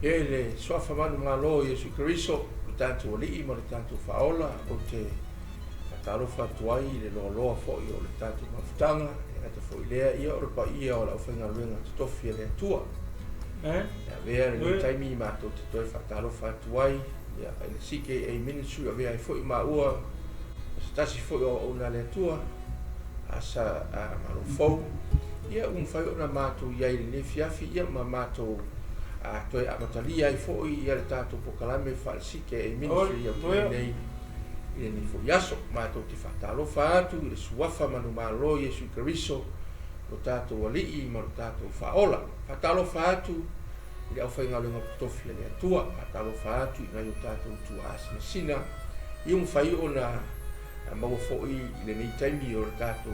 E le Suafa manumalo o Iesu Keriso, lo tatou Alii ma le tatou Faaola, ou te faatalofa atu ai i le loaloa foi o le tatou mafutaga, e gata foi i lea, ia o le paia o le aufaigaluega totofi a le Atua. E avea lenei taimi matou te toe faatalofa atu ai ia, i le CKA Ministry, avea ai foi maua o se tasi foi o auauna a le Atua, asa malo fou, ia ua mafai ona matou i ai i lenei afiafi, ia ma matou toe amatalia ai foi ia le tatou polokalame faale-CKA Ministry ia nei i lenei foi aso. Matou te faatalofa atu i le Suafa manumalo Iesu Keriso, lo tatou Alii ma lo tatou Faaola. Faatalofa atu i le aufaigaluega totofi a le Atua, faatalofa atu i nai o tatou tuaasinasina ia mafai ona maua foi i lenei taimi o le tatou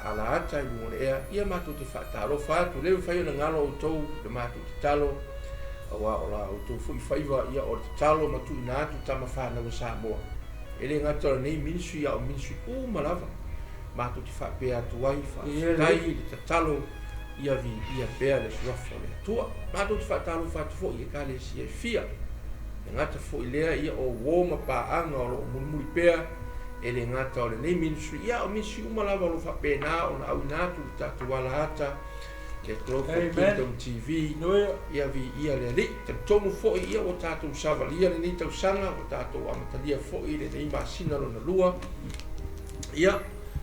alaata i luga o le ea, ia matou te faatalofa atu. Le mafai ona galo outou le matou tatalo, aua o la outou foi faiva, ia o le tatalo ma tuuina atu tama fanau a Samoa. E le gata o lenei ministry, a o ministry uma lava, matou te faapea atu ai, faafetai i le tatalo, ia viia pea le suafa o le Atua. Matou te faatalofa atu foi i ekalesia e fia. E gata foi lea, ia o uo ma paaga o lo o mulimuli pea, e le gata o lenei ministry, ia o ministry uma lava o lo o faapena ona auina atu le tatou alaata, le Global Kingdom TV, ia viia le Alii. Talitonu foi, ia ua tatou savalia lenei tausaga, ua tatou amatalia foi lenei masina lona lua, ia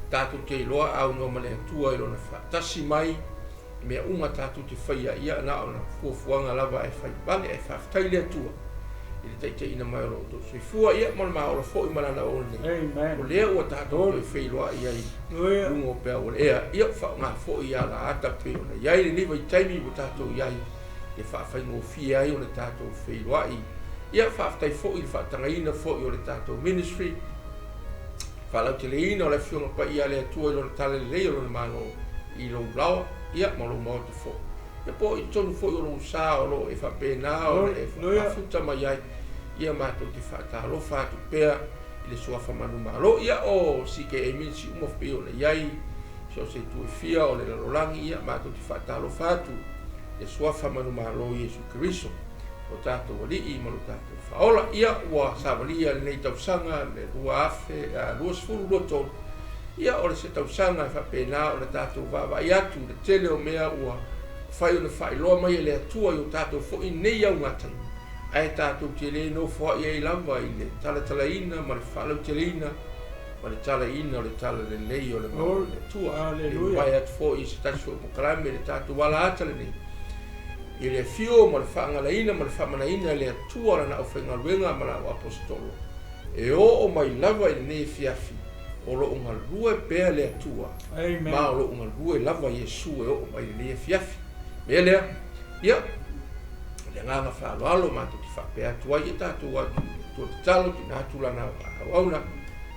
tatou te iloa aunoa ma le Atua i lona faatasi mai, mea uma tatou te faia, ia na ona fuafuaga lava e fai vale, ae faafetai le Atua i le taitaiina mai o lo outou soifua, ia ma le maola foi ma lana auauna. O lea ua tatou toe feiloai ai luga o peau o le ea, ia faaaoga foi ia alaata pei ona i ai lenei vaitaimi ua tatou i ai, e faafaigofie ai ona tatou feiloai. Ia faafetai foi i le faatagaina foi o le tatou ministry, faalauteleina o le Afioga Paia a le Atua i lona talalelei o lona Malo i lou laoa, ia ma lou maota foi. Ia po o i totonu foi o lou sa o lo o e faapena ona e faafuta mai ai, ia matou te faatalofa atu pea i le Suafa manumalo. Ia o CKA Ministry uma pei ona i ai so o se itu e fia o le lalolagi, ia matou te faatalofa atu i le Suafa manumalo Iesu Keriso, o tatou Alii ma lo tatou Faaola. Ia ua savalia lenei tausaga le 2023, ia o le se tausaga e faapena ona tatou vaavaai atu i le tele o mea ua mafai ona faailoa mai e le Atua i o tatou foi nei augataimi, ae tatou te le nofoai ai lava i le talatalaina ma le faalauteleina ma le talaina o le talalelei o le Malo o le Atua. E mavae atu foi i se tasi foi o polokalame le tatou alaata lenei, i le afio ma le faagalaina ma le faamanaina e le Atua lana aufaigaluega ma lana aposetolo, e oo mai lava i lenei afiafi, o lo o galue pea le Atua, ma o lo o galue lava Iesu e oo mai i lenei afiafi. Mea lea, ia, le agaga faaaloalo matou te faapea atu ai, ia tatou atu i le Atua tatalo, tuuina atu lana auauna,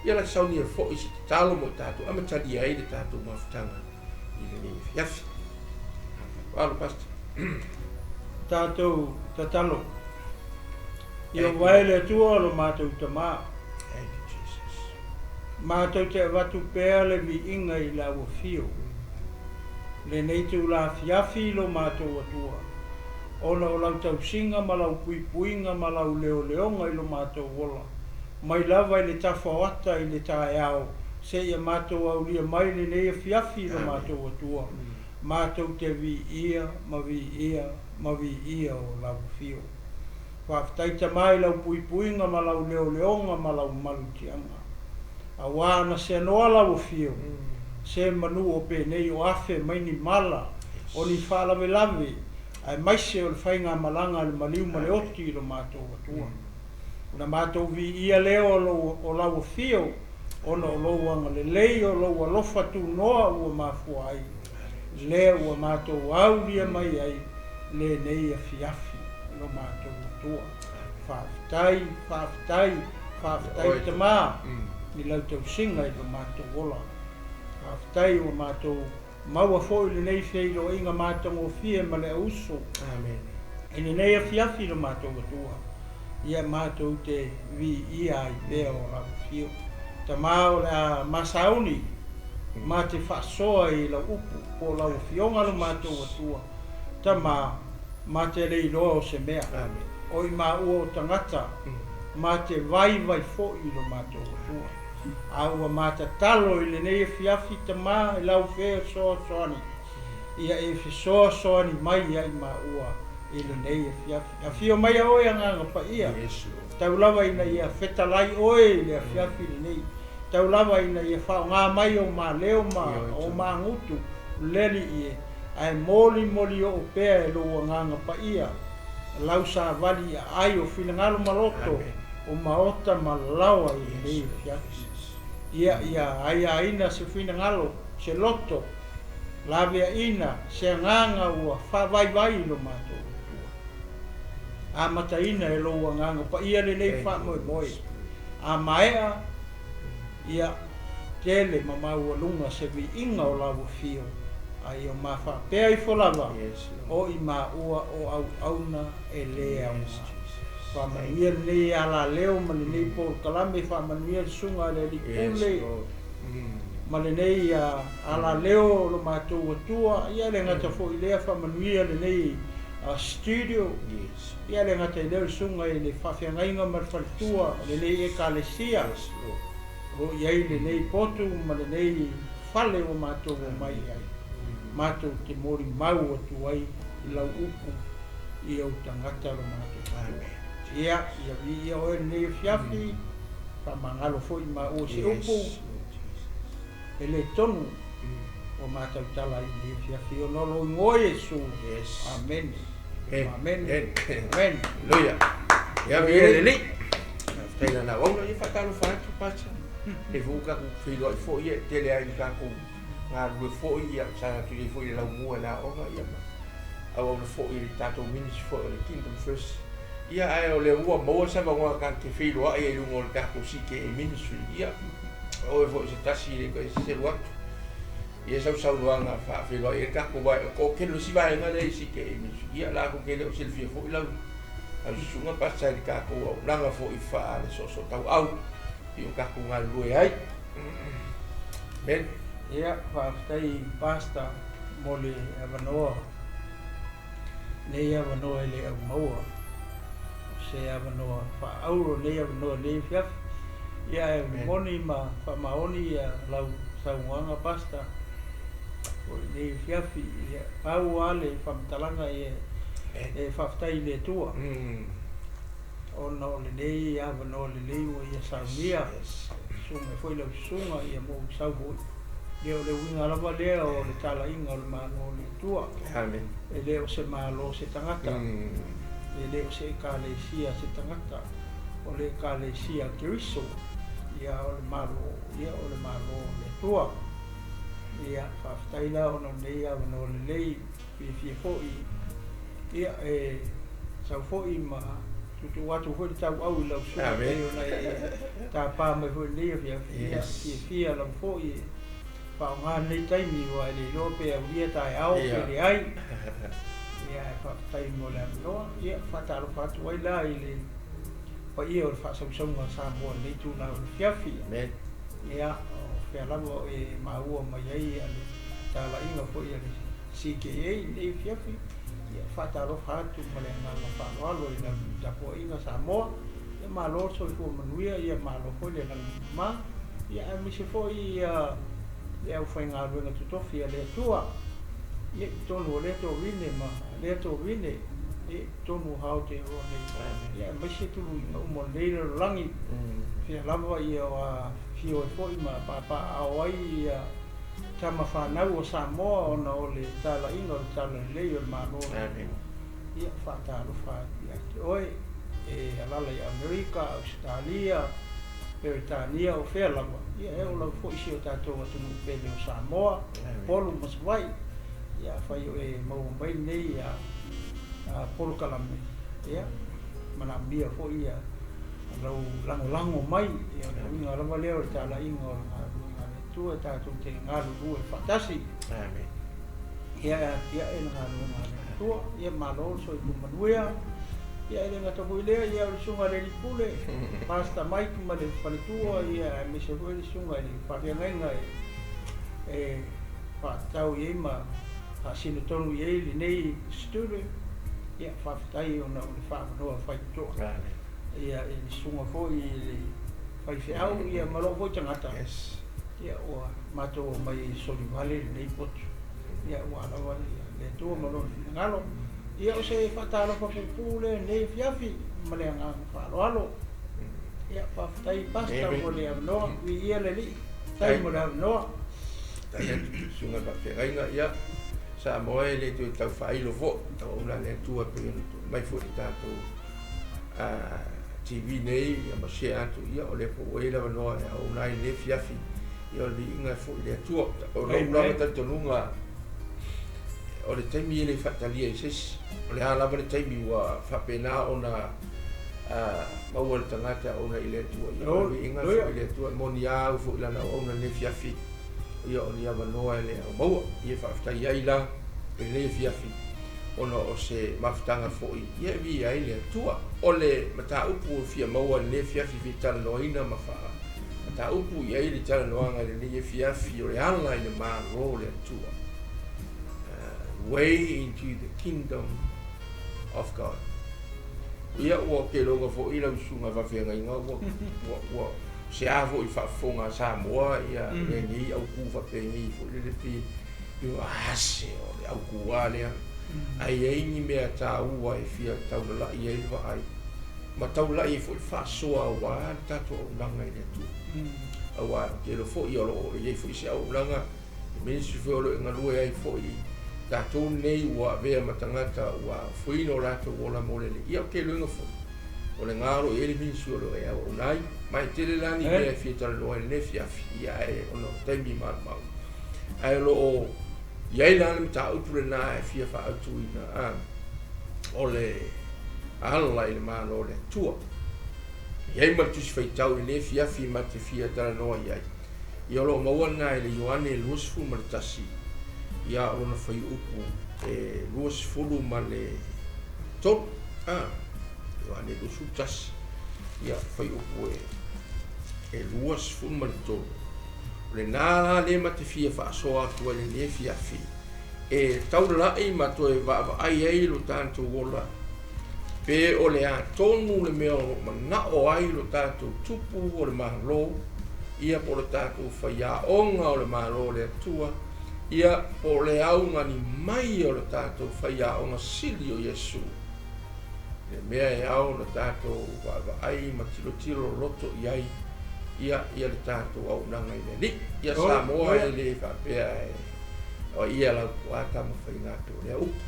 ia la saunia foi se tatalo mo i tatou amatalia ai le tatou mafutaga i lenei afiafi. Faaaloalo, Pastor. Tatou tatalo. Ia vae le Atua o lo matou Tamā. Thank you, Jesus. Matou te avatu pea le viiga i lau afio lenei itula afiafi i lo matou Atua, ona o lau tausiga ma lau puipuiga ma lau leoleoga i lo matou ola, mai lava i le tafa o ata i le taeao seia matou aulia mai lenei afiafi i lo matou Atua, matou te viia ma viia ma viia o lau afio. Faafetai Tamā i lau puipuiga ma lau leoleoga ma lau malutiaga. Aua ana seanoa lau afio, se manu o penei o afe mai ni mala, o ni faalavelave, aemaise o le faigamalaga a le maliu ma le oti i lo matou Atua. Ona matou viia lea o lou, o lau afio, ona o lou agalelei, o lou alofa tunoa ua mafua ai, lea ua matou aulia mai ai lenei afiafi i lo matou Atua. Faafetai, faafetai, faafetai Tamā i lau tausiga i lo matou ola. Faafetai ua matou maua foi lenei feiloaiga matagofie ma le auuso i lenei afiafi i lo matou Atua, ia matou te viia ai pea o lau afio. Tamā, o le a masauni ma te faasoa i lau upu po o lau afioga lo matou Atua. Tamā, Ma te le iloa o se mea. O i maua o tagata, ma te vaivai foi i lo matou Atua. A ua ma tatalo i lenei afiafi, Tama, i lau fesoasoani, ia e fesoasoani mai ia i maua i lenei afiafi. Afio mai a oe Agaga Paia, tau lava ina ia fetalai oe i le afiafi lenei, tau lava ina ia faaaoga mai ou maleo ma ou magutu le Alii e, ae molimoli oo pea e lou Agaga Paia lau savali i aai o finagalo ma loto o maota ma laoa i lenei afiafi. Ia ia aiaina se finagalo, se loto, laveaina se agaga ua faavaivai i lo matou Atua. Amataina e lou Agaga Paia lenei faamoemoe, a maea, ia tele ma maualuga se viiga o lau afio, a ia ma faapea ifo lava o i maua o auauna e lē aoga. Faamanuia lenei alaleo ma lenei polokalame, faamanuia le susuga a le Alii Pule ma lenei alaleo o lo matou Atua. Ia le gata foi i lea, faamanuia lenei studio. Ia le gata i lea o le susuga i le faafeagaiga ma le faletua o lenei Ekalesia o lo o i ai lenei potu ma lenei fale ua matou omai ai, matou te molimau atu ai i lau upu i ou tagata lo matou Atua. Ia, ia viia oe lenei afiafi, faamagalo foi maua se upu e le tonu ua matautala ai lenei afiafi ona o lou igoa Iesu. Amene. Amene. Amene. Haleluia. Ia viia le Alii. Faafetai lana auauna, ia faatalofa atu Pastor. E foi ua tatou feiloai foi ia e tele ai i tatou galulue foi ia sa atu ai foi i le laumua i le aoga ia ma auauna foi i le tatou ministry foi o le Kingdom First. Ia ae o lea ua maua se avanoa tatou te feiloai ai i luga o le tatou CKA ministry. Ia o oe foi o se tasi e le toe selu atu ia sau saunoaga faafeiloai ai le tatou vaega toatele o le isi vaega lea i CKA ministry. Ia latou te le o silafia foi lau lau susuga Pastor i le tatou auaunaga foi faa le soosoo tauau i o tatou galulue ai. Amen. Ia, faafetai Pastor mo le avanoa, nei avanoa e le aumaua, se avanoa faaauro nei avanoa nei afiafi. Ia ae moni ma faamaoni ia lau saunoaga Pastor o lenei afiafi. Ia pau lava le faamatalaga ia e faafetai i le Atua ona o lenei avanoa lelei ua ia saunia, susu mai foi lau susuga ia mo ou sau foi. Ia o le uiga lava lea o le talaiga o le Malo o le Atua. Amen. E le o se Malo se tagata, e le o se Ekalesia se tagata, o le Ekalesia Keriso, ia o le Malo, ia o le Malo o le Atua. Ia faafetai la ona o lenei avanoa lelei, fiafia foi ia e sau foi ma tuutuu atu foi le tauau i lau susuga pei ona e tapa mai foi i lenei afiafi. Ia fiafia lava foi e faaaoga lenei taimi aua e le iloa pe aulia taeao pe leai. Ia ae faafetai mo le avanoa. Ia faatalofa atu ai la i le paia o le faasausauga a Samoa i lenei itula o le afiafi. Ia o fea lava o e maua mai ai le talaiga foi a le CKA i lenei afiafi. Ia faatalofa atu ma le agaga faaaloalo i lau tapuaiga Samoa. Ia malo le soifua manuia, ia malo foi le lagi mama. Ia aemaise foi ia le aufaigaluega totofi a le Atua ia i totonu o lea tovine ma lea tovine ia i totonu o Aotearoa nei. Ia aemaise tuluiga uma o lenei lalolagi, fea lava ia o afifio ai foi ma papaaao ai ia tama fanau o Samoa ona o le talaiga o le talalelei o le Malo o le Atua. Ia faatalofa atu ia te oe e alala i Amerika, Ausetalia, Peretania o fea lava, ia e oo lava foi i si o tatou atunuu pele o Samoa, Upolu ma Savaii. Ia afai o e maua mai lenei polokalame, ia manaomia foi ia lau lagolago mai. Ia o le uiga lava lea o le talaiga o le galuega a le Atua tatou te galulue faatasi. Amen. Ia e atiae le galuega a le Atua. Ia malo le soifua manuia. Ia e le gata foi lea, ia o le susuga i le Alii Pule, Pastor Mike ma le faletua, ia aemaise foi le susuga i le faafeagaiga e faatatau i ai ma faasino tonu i ai lenei studio. Ia, faafetai ona o le faaavanoa faitotoa ia i le susuga foi i le faifeau ia ma lou foi tagata. Ia, ua matou omai e solivale lenei potu, ia aua lava le Atua ma Lona finagalo. Ia, o se faatalofa puupuu lea i lenei afiafi ma le agaga faaaloalo. Ia, faafetai Pastor mo le avanoa. Viia le Alii. Faafetai mo le avanoa. Faafetai atu i le susuga i le faafeagaiga. Ia, Samoa e le toe tau faailo foi, auauna a le Atua e pei ona tuu mai foi i le tatou TV nei ia ma share atu, ia o lea foi ua i ai le avanoa e auauna ai i lenei afiafi, ia o le viiga e foi i le Atua. O lou lava talitonuga, o le taimi e le faatalia i se isi, o le a lava le taimi ua faapena ona maua e le tagata e auauna i le Atua, ia o le viiga e foi i le Atua. E moni a au foi i lana auauna i lenei afiafi, ia o ni avanoa e le au maua. Ia faafetai ai la i lenei afiafi ona o se mafutaga foi ia e viia ai le Atua. O le mataupu ua fia maua i lenei afiafi fia talanoaina ma faa mataupu i ai le talanoaga i lenei afiafi o le ala i le Malo o le Atua. Way into the kingdom of God. Ia ua keloga foi lau susuga faafeagaiga ua, ua, ua se a foi faafofoga a Samoa ia lenei autu faapenei foi lele pe ua se o le autu lava lea. Ae i ai ni mea taua e fia taulalai ai le vaai ma taulalai ai foi le faasoa aua le tatou auaunaga i le Atua. Aua ou te iloa foi o lo o i ai foi se auaunaga le ministry foi o lo o galue ai foi tatou nei ua avea ma tagata ua foeina o latou ola mo le Alii. Ia ou te iloaina foi o lena o lo o i ai le ministry o lo o e auauna ai. Ma e tele la ni mea e fia talanoa ai i lenei afiafi, ia ae ona o taimi maumau. Ae o lo o i ai la le mataupu lena e fia faaautuina, a, o le ala i le Malo o le Atua. E i ai ma le Tusi Faitau i lenei afiafi ma te fia talanoa i ai. Ia o lo o maua lena i le Ioane 21, ia o lona fuaiupu e 23, a, Ioane 21, ia fuaiupu e 23. O lena la lea ma te fia faasoa atu ai i lenei afiafi, e taulalai ma toe vaavaai ai lo tatou ola, pe o le a tonu le mea o lo o manao ai lo tatou Tupu o le Malo, ia po o le tatou faiaoga o le Malo o le Atua, ia po o le augani mai o le tatou faiaoga sili o Iesu, le mea e ao ona tatou vaavaai ma tilotilo loloto i ai, ia, ia le tatou auaunaga i le Alii. Ia Samoa e le faapea e o ia lau puaa tama faiga atu o lea upu.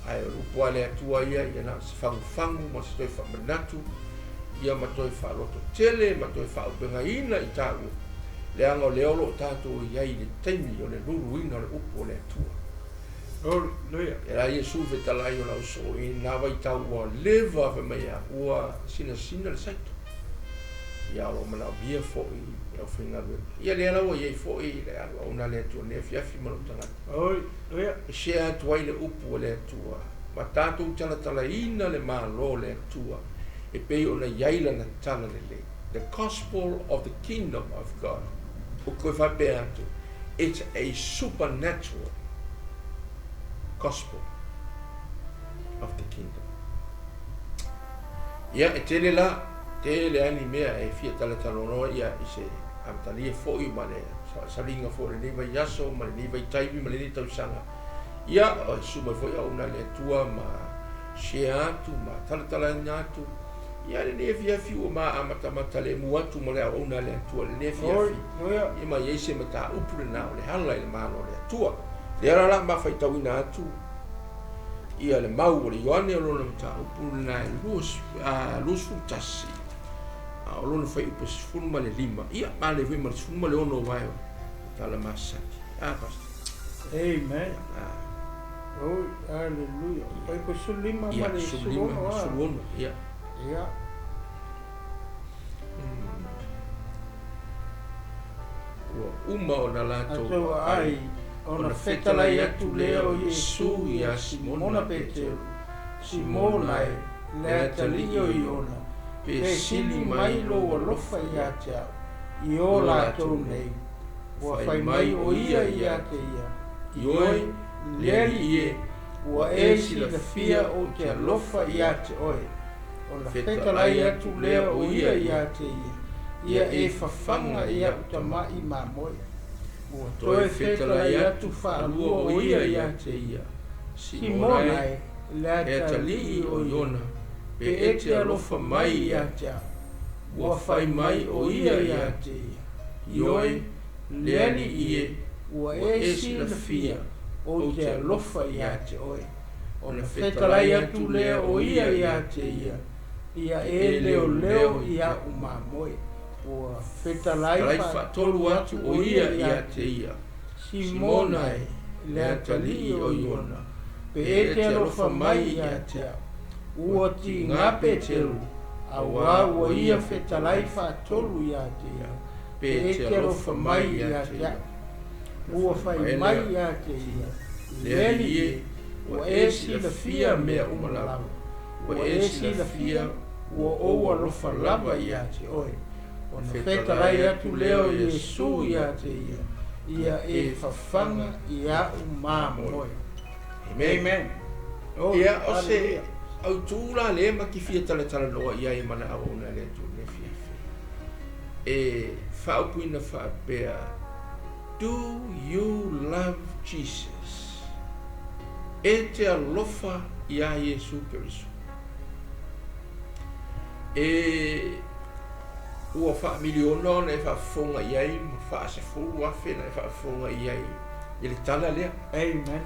Ae o le upu a le Atua ia, ia na o se fagufagu ma se toe faamanatu, ia ma toe faalototele ma toe faaaupegaina i taua, leaga o lea o lo o tatou i ai i le taimi o le luluina o le upu o le Atua. Haleluia. E la Iesu i fetalai o lau soo i na vaitau ua leva fai mai a ua sinasina le saito. Ia o lo o manaomia foi e aufaigaluega. Ia lea la ua i ai foi le auauna a le Atua i lenei afiafi ma lou tagata. Haleluia. E share atu ai le upu a le Atua ma tatou talatalaina le Malo o le Atua e pei ona i ai lana tala lelei. The gospel of the kingdom of God. Ou te toe faapea atu, it's a supernatural gospel of the kingdom. Ia, e tele la, tele lava ni mea e fia talatalanoa ia i se amatalia foi ma le salasaliga foi o lenei vaiaso ma lenei vaitaimi ma lenei tausaga. Ia, e susu mai foi auauna a le Atua ma share atu ma talatalaina atu. Ia, lenei afiafi ua ma amatamata lemu atu ma le auauna a le Atua i lenei afiafi. Ia ma i ai se mataupu lena o le ala i le Malo o le Atua. Lea la o le a ma faitauina atu ia le mau o le Ioane o lona mataupu lena e 21, a o lona fuaiupu e 15, ia ma le foi ma le 16 aua e o tala masani. A, Pastor. Amen. Oh, hallelujah. Fuaiupu 15 ma le 16. 16, ia. Ia. Ua uma ona latou aai, ona fetalai atu lea o Iesu iā Simona Peteru, Simona e, le atalii o Iona, pe sili mai lou alofa ia te au, i o latou nei. Ua fai mai ʻo ia iā te ia, Ioe, le Alii e, Ua e silafia ou te alofa ia te oe. Ona fetalai atu lea o ia ia te ia, Ia e fafaga i a'u tama'i mamoe. Ua toe fetalai atu faalua o ia ia te ia, Simona e, le atalii o Iona, pe e te alofa mai ia te a'u. Ua fai mai o ia ia te ia, Ioe, le Alii e, ua e silafia ou te alofa ia te oe. Ona fetalai atu lea o ia ia te ia, Ia e leoleo i a'u mamoe. Ua fetalai faatolu atu o ia ia te ia, Simona e, le atalii o Iona, pe e te alofa mai ia te a'u. Ua tiga Peteru, auā ua ia fetalai faatolu ia te ia, pe e te alofa mai ia te a'u. Ua fai mai ia te ia, Le Alii e, ua e silafia mea uma lava, ua e silafia ua ou alofa lava ia te oe. Ona fetalai atu lea o Iesu ia te ia, Ia e fafaga i a'u mamoe. Amen. Amen. Oh, ia, o se autū la lea ma te fia talatalanoa i ai ma le auauna a le Atua i le afiafi. E faaupuina faapea, Do you love Jesus? E te alofa iā Iesu Keriso. E ua faamiliona ona e faafofoga i ai ma faasefulu afe na e faafofoga i ai i le tala lea. Amen.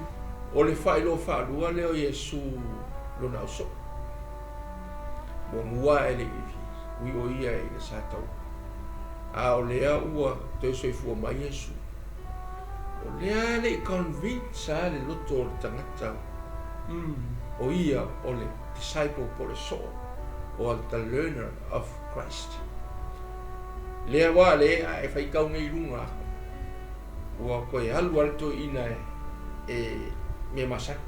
O le faailoa faalua lea o Iesu lona ausoo. Muamua e le i ui o ia i le sa taua. A o lea ua toe soifua mai Iesu. O lea e le i convince a le loto o le tagata o ia o le disciple po o le soo or the learner of Christ. Lea wa le a e faitau nei i luga aku. Ua toe alu lava le toeaina e mea masani.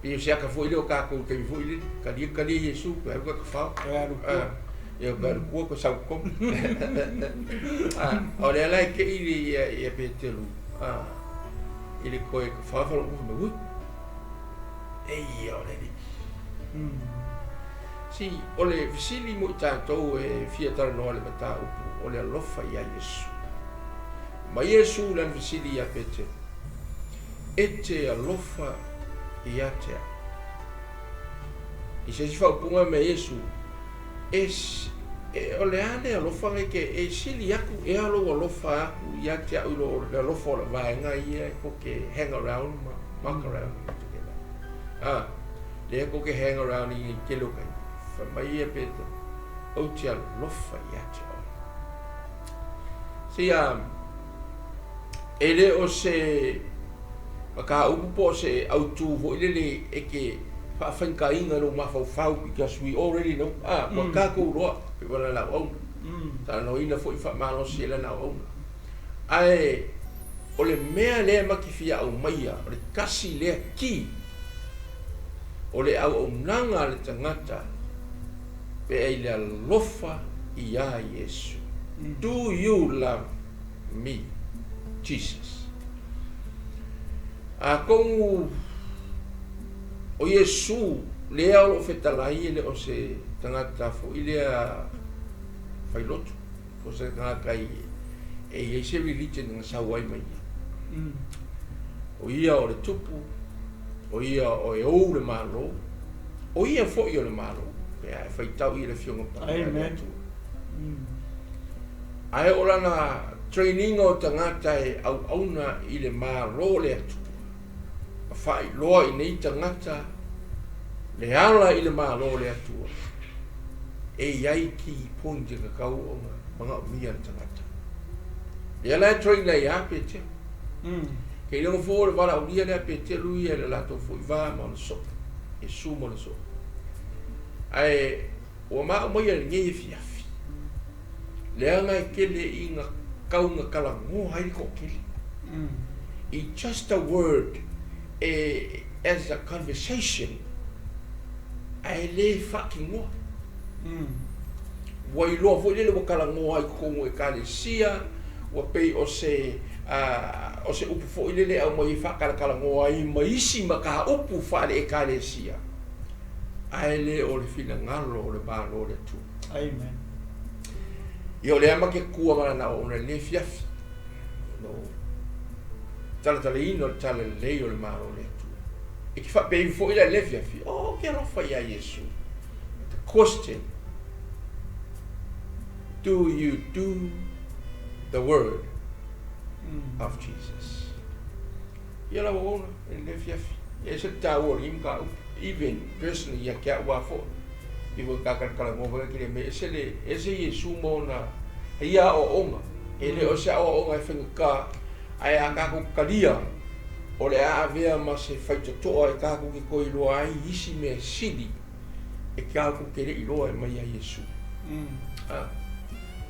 Pei o se aka foi lea o tatou i le taimi foi lele, talia talia Iesu, toe alu toe tafao. Toe alu tua. Ia toe alu tua toe sau i totonu. O lea la e tei ia Peteru i le toe tafao fai mai, ui, eia o le Alii. Si, o le fesili mo i tatou e fia talanoa i le mataupu o le alofa iā Iesu. Ma Iesu lana fesili iā Peteru, E te alofa ia te au? I se isi faaupuga mea Iesu, E, e, o le a le alofa nei ke e sili aku ea lou alofa aku ia te au i lo le alofa o le vaega ia e ko ke hang around ma muck around together. Ah, lea ko ke hang around i tele o taimi. Fai mai ia Peteru, Ou te alofa ia te oe. See, e le o se mataupu po o se autū foi lele e te faafaigataina i lou mafaufau because we already know, ah, ua tatou iloa pei ona le auauna. Talanoaina foi faamalosi e lana auauna. Ae o le mea lea ma te fia aumaia, o le tasi lea key o le auaunaga a le tagata pe ai le alofa iā Iesu. Do you love me, Jesus? Atonu o Iesu lea o lo o fetalai e le o se tagata foi lea failotu, po o se tagata e i ai se religion na sau ai ma ia. O ia o le tupu, o ia o e ou le Malo, o ia foi o le Malo, pe a e faitau i le Afioga Paia a le Atua. Ae o lana training o tagata e auauna i le Malo o le Atua, ma faailoa i nei tagata le ala i le Malo o le Atua, e i ai key point e tatau ona manaomia e le tagata. Lea la e train ai ia Peteru. Kei iloga fua o le valaaulia lea Peteru ia i le latou foi va ma ona soo, Iesu ma ona soo. Ae ua maau mai i lenei afiafi, leaga e tele ina tau ina talanoa ai le toatele. I just a word e as a conversation ae le faatinoa. Ua iloa foi lele ua talanoa ai i totonu o Ekalesia, ua pei o se O se upu foi lele e aumai e faatalatalanoa ai ma isi mataupu faale-Ekalesia, ae le o le finagalo o le Malo o le Atua. Amen. Ia o lea ma ke kua mananao ona i lenei afiafi, no talatalaina o le talalelei o le Malo o le Atua. E te faapea ifo foi la i lenei afiafi, oh, ou te alofa iā Iesu. But the question, do you do the word of Jesus? Ia lau auauna i lenei afiafi, e ese le taua o lenei mataupu, even personally ia te au lava foi, pei foi ona ta talatalanoa mai lea mea, ese le, ese Iesu ma ona ia aoaoga, e le o se aoaoga e faigata, ae a tatou talia, o le a avea ma se faitotoa e tatou te toe iloa ai isi mea sili e tatou te le iloa e mai ia Iesu. A,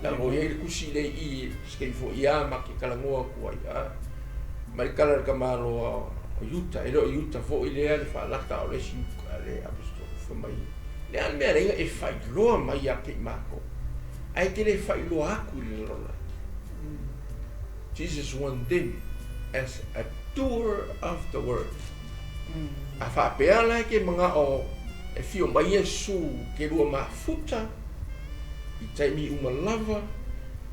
leaga o i ai le tusi lea i i, se taimi foi ia ma te talanoa atu ai, a, mai le tala i le tamaloa o Iuta, e le o Iuta foi lea le faalata a o le isi Iuta, le Aposetolo, fai mai, le a le mea e ala ai ona e faailoa mai ia te i matou, ae e te le faailoa atu i le lalolagi. Jesus want them as a doer of the word. A faapea la e te manao e fio mai Iesu ke lua mafuta i taimi uma lava,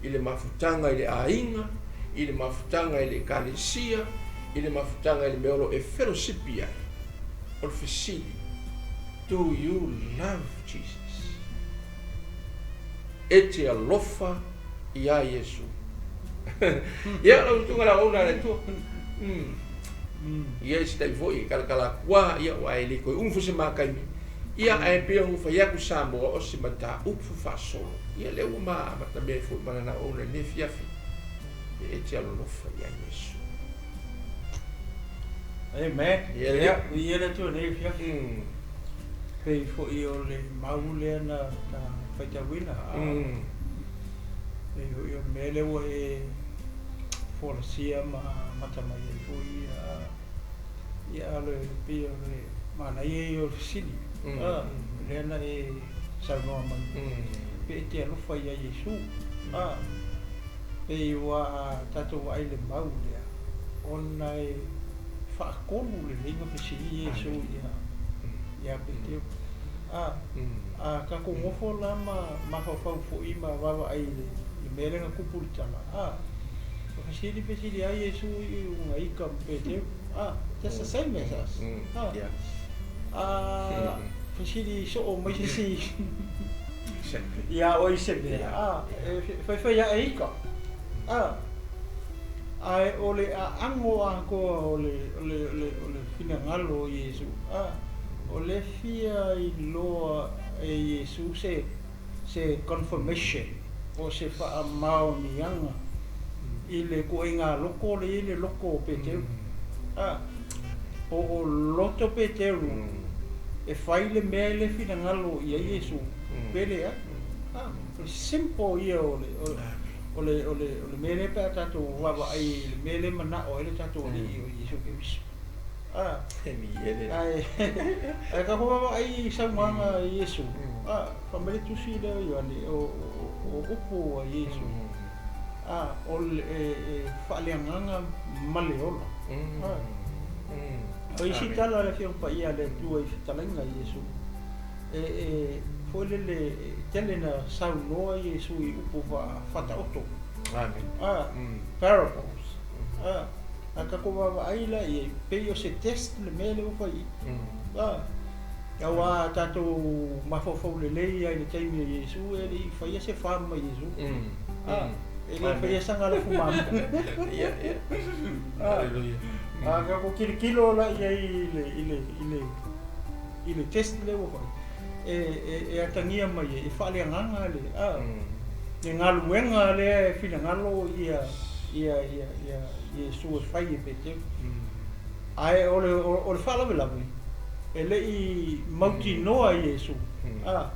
i le mafutaga i le aiga, i le mafutaga i le ekalesia, i le mafutaga i le mea o lo o e felosipi ai, o le fesili, Do you love Jesus? E te alofa iā Iesu. Ia, lau susuga le auauna a le Atua. Ia, i se taimi foi e talatala atu lava, ia, aua e le toe umi foi se ma taimi. Ia, ae pei ona ou fai atu Samoa o se mataupu faasolo. Ia, lea ua ma amatamea ai foi ma lana auauna i lenei afiafi, e te alolofa iā Iesu. Amen. Ia, viia le Atua i lenei afiafi. Pei foi o le mau lea na faitauina, a pei foi o le mea lea ua e folasia ma amata mai ai foi ia, ia a o le pei o le manaia ia o le fesili, a, lea na e saunoa mai, pe e te alofa ia Iesu, a, pei ua tatou vaai i le mau lea, ona e faatonu lelei ona fesili Iesu ia ia Peteru. A, a tatou nofo la ma mafaufau foi ma vaavaai i le mea lea na tupu i le tala, a, ua fesili fesili lava Iesu i una ita ma Peteru, a, just the same as us. A, a fesili soo mai se isi iā oe i se mea, a, e faifai ae ita. A, ae o le aano atoa o le, o le, o le, o le finagalo o Iesu, a, o le fia iloa e Iesu se, se confirmation, po o se faamaoniaga i le ituaiga loto lea e i ai le loto o Peteru. A, po o loto Peteru e fai le mea e le finagalo i ai Iesu, pe leai. A, o le simple ia o le, o le, O le, o le, o le mea lea pe a tatou vaavaai i le mea lea e manao ai le tatou Alii o Iesu Keriso. A, ae, ae tatou vaavaai i saunoaga a Iesu, a, fai mai le tusi lea o Ioane, o, o, o upu a Iesu, a, o le, e, e faaleagaga ma le ola. A, o isi tala a le Afioga Paia a le Atua i fetalaiga a Iesu, E, e, foi lele, e tele na saunoa Iesu i upu faataoto. Amen. A, parables. A, a tatou vaavaai la i ai, pei o se test le mea lea ua fai i i. A, aua a tatou mafaufau lelei lava i le taimi o Iesu, e le i faia se farm a Iesu. A, e le i faia sana lafumanu. Ia, ia. A, Hallelujah. a tatou tilotilo la i ai i le, i le, i le, i le test lea ua fai, e, e, e atagia mai ai, e faaleagaga le, a, le galuega lea e finagalo ia, ia, ia, ia Iesu e fai e Peteru. Ae o le, o, o le faalavelave, e le i mautinoa Iesu, a,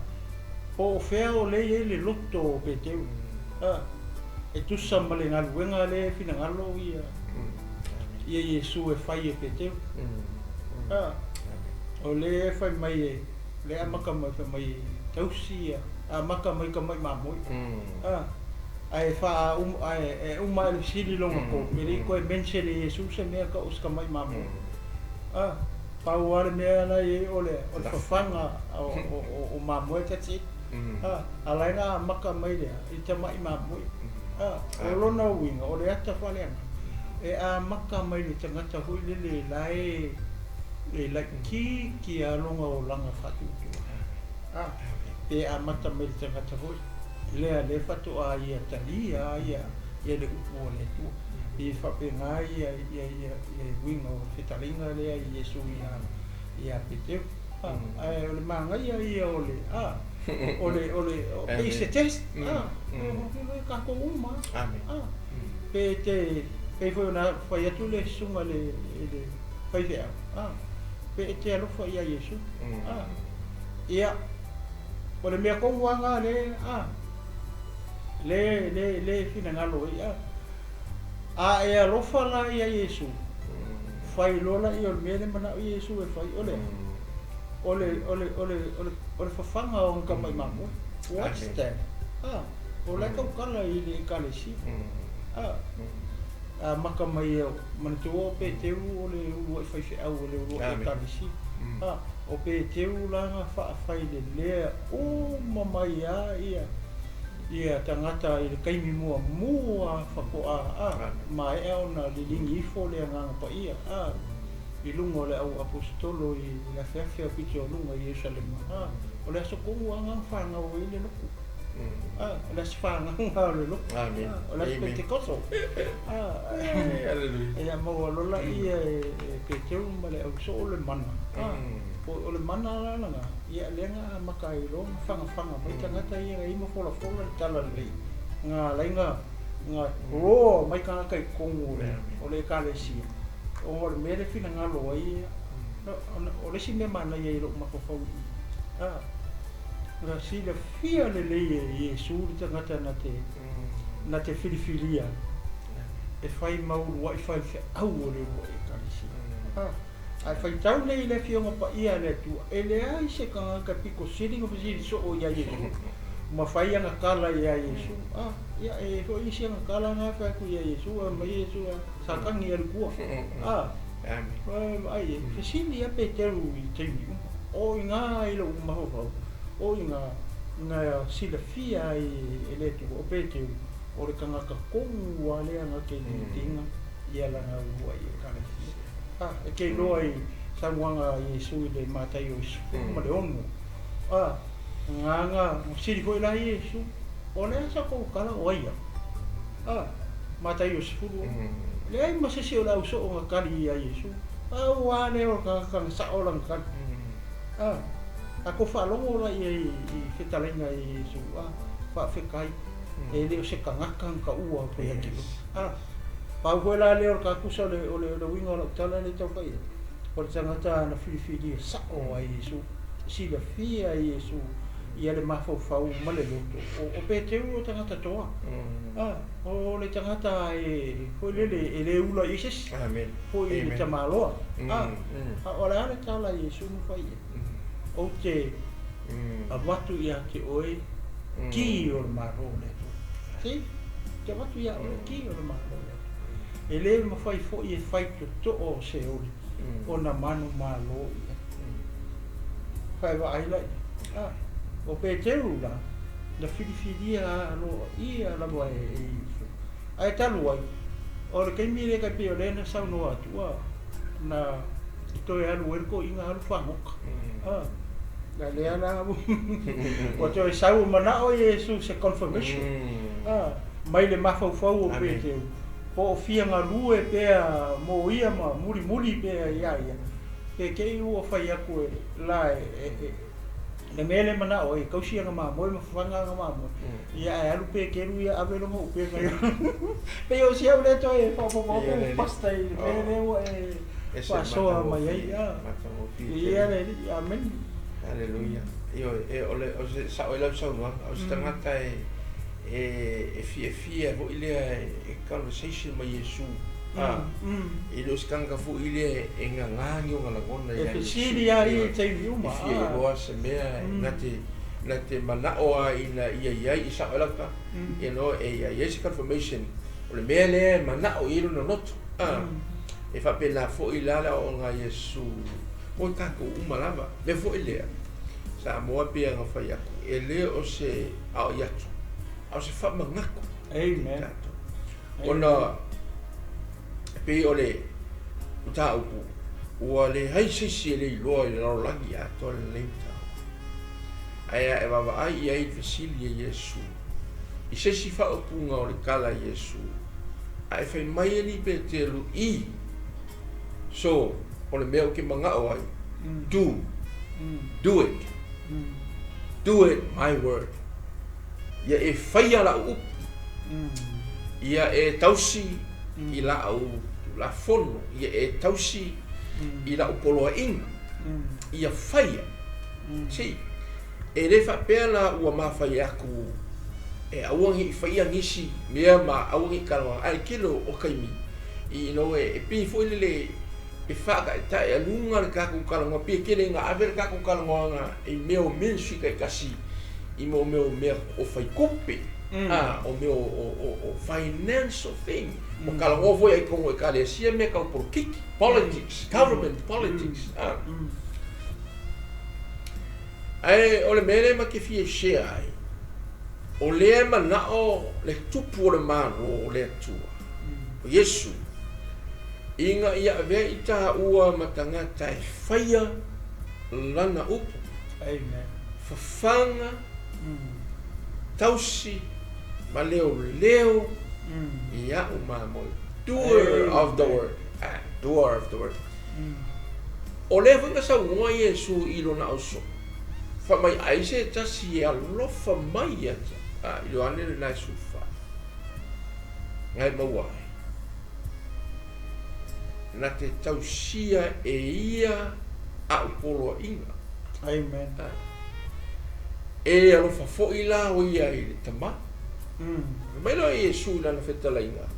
po o fea o lea e i ai le loto o Peteru, a, e tusa ma le galuega lea e finagalo ia, ia Iesu e fai e Peteru. A, o lea e fai mai e, lea e amata mai fai mai e tausi ia, amata mai ka mai mamoe. A, Ae faauma ae e uma ae le fesili lona tolu, e le i toe mention e Iesu se mea tau o se tamai mamoe. A, pau lava le mea la e i ai o le o le fafaga o mamoe, that's it. A, a la e na amata mai le a? I tamai mamoe. A, o lona uiga o le ata faaleagaga, e amata mai le tagata foi lele la e e laitiiti lava lona olaga faatuatua. A, pe amata mai le tagata foi lea lea faatoa ia talia a ia ia le upu a le Atua. E faapena ia ia ia ia uiga o le fetalaiga lea i Iesu ia ia Peteru. A, ae o le manaia ia o le a o le o le pei se test a o tatou uma a pe te pei foi ona fai atu le susuga i le faifeau a pe e te alofa ia Iesu a ia O le mea tonu lava lena lea a, le, le, le finagalo ai a. A e alofa la ia Iesu, fai loa laia o le mea lea e manao Iesu e fai, o le a? O le, o le, o le, o le, o le fafaga o ana tamai mamoe. What's that? A, o la e tautala i le Ekalesia. A, amata mai e, manatua o Peteru o le uluai faifeau o le uluai Ekalesia. A, O Peteru la na faafailelea uma mai a ia ia tagata i le taimi muamua faatoa a maea ona liligi ifo le Agaga Paia a i luga o le au aposetolo i le afeafe o pito o luga i Ierusalema a o le aso tonu a na na fanau ai le lotu a o le aso fanauga o le lotu a o le aso Petekoso a ia maua loa laia e Peteru ma le au soo le mana. A, o le mana la lena, ia lea na amata ai loa ona fagafaga mai tagata ia na i ai ma folafola le talalelei, na ala ai na roar mai tagata i totonu o le Ekalesia, ona o le mea lea e finagalo ai ia. O le isi mea manaia i lou mafaufau i i, a, na silafia lelei e Iesu le tagata na te, na te filifilia e fai ma uluai faifeau o le uluai Ekalesia. A. Ae faitau nei i le Afioga Paia a le Atua, e leai se tagata e pito sili ona fesili soo ia Iesu, ma fai ana tala ia Iesu. A, ia, e i ai foi isi ana tala na e fai atu ia Iesu, ae mai Iesu, a, Satani e alu i tua. A, e vaai e, fesili a Peteru i taimi uma. O i ina i lou mafaufau, o i ina na silafia ai e le Atua, o Peteru, o le tagata tonu lava lea na te tiga ia lana uluai Ekalesia. A, e te iloa i saunoaga a Iesu i le Mataio 16, a, na fesili foi la Iesu, O le a sa kou tala o ai au? A, Mataio 16, leai ma se isi o le au soo na tali ia Iesu, pau a lea o le tagata na sao lana tali. A, a kou faalogo la ia i fetalaiga a Iesu, a, faafetai, e le o se tagata na taua atu ia te oe. A, pau foi la lea o le tatusa o le, o le, o le uiga o lau tala lea e tau fai atu, o le tagata na filifilia sao a Iesu, silafia e Iesu ia le mafaufau ma le loto. O, o Peteru o tagata toa. A, o le tagata e, foi lele, e le ula i se isi. Amen. Foi i le tamaloa. A, a o le a le tala a Iesu na fai ai? Ou te avatu ia te oe ki o le Malo o le Atua. See? Te avatu ia oe ki o le Malo o le Atua. E le mafai foi e fai totoo o Seoli ona manumalo i ai. Fae vaai laia. Ah, o Peteru la, na filifilia aloaia lava e Iesu. Ae talu ai, o le taimi lea tai pei o lea na saunoa atu, a, na toe alu ai le toeaina alu fagota. A, a lea la ua toe sau manao Iesu se confirmation. A, mai le mafaufau o Peteru, po o fia galue pea mo ia ma mulimuli pea ia ia, pe te i ua fai atu e la e le mea lea e manao ai e tausi ana mamoe ma fafaga ana mamoe, ia ae alu Peteru ia ave lona upega i Pei o si au lea toe faaopoopo atu Pastor i le mea lea ua e faasoa mai ai. Ia le Alii. Amene. Haleluia. Ioe, e, o le, o se, sao ai lau saunoaga, o se tagata e, e, e fiafia foi lea e conversation ma Iesu. A, e le o se tagata foi lea e gagā ni ona lagona ia Iesu. E fesili lava ia i taimi uma. E fia iloa se mea na te, Na te mana'o lava ina ia i ai, e sa'o ai lau tala, you know, e i ai se confirmation o le mea lea e mana'o i ai lona loto. A, e faapena foi la le aoaoga a Iesu mo i tatou uma lava. Mea foi lea, Samoa e pei ona fai atu, e le o se aoai atu, a o se faamanatu i tatou. Ona e pei o le mataupu, ua leai se isi e le iloa i le lalolagi atoa lenei mataupu. Ae a e vaavaai i ai i le fesili a Iesu, i se isi faaupuga o le tala a Iesu, a e fai mai alii Peteru i, So, o le mea ou te manao ai, do, do it, do it my word. Ia e faia la'u upu, ia e tausi i la'u tulafono, ia e tausi i la'u poloaiga, ia faia. See, e le faapea la ua mafai atu e aua ne i faia nisi mea ma aua ne i talanoa, ae tele o taimi, you know, e pei foi lele e faataetaealuga le tatou talanoa, pei e tele ina ave le tatou talanoaga i mea o ministry taitasi, i mo mea o mea o faitupe, a, o mea o financial thing. Ua talanoa foi ai i totonu o Ekalesia mea tau polokiki, politics, government politics, a. Ae o le mea lea ma te fia share ai, o lea e manao le Tupu o le Malo o le Atua, o Iesu, ina ia avea i taua ma tagata e faia Lana upu. Amen. Fafaga, tausi ma leoleo i a'u mamoe. Doer of the word. Doer of the word. O lea foi na saunoa Iesu i lona ausoo, fai mai ai se tasi e alofa mai ia te au. A, i Ioane lena e 14. Na e maua ai. Na te tausia e ia a'u poloaiga. Amen. A, e alofa foi la o ia i le Tama. Fai mai loa Iesu i lana fetalaiga,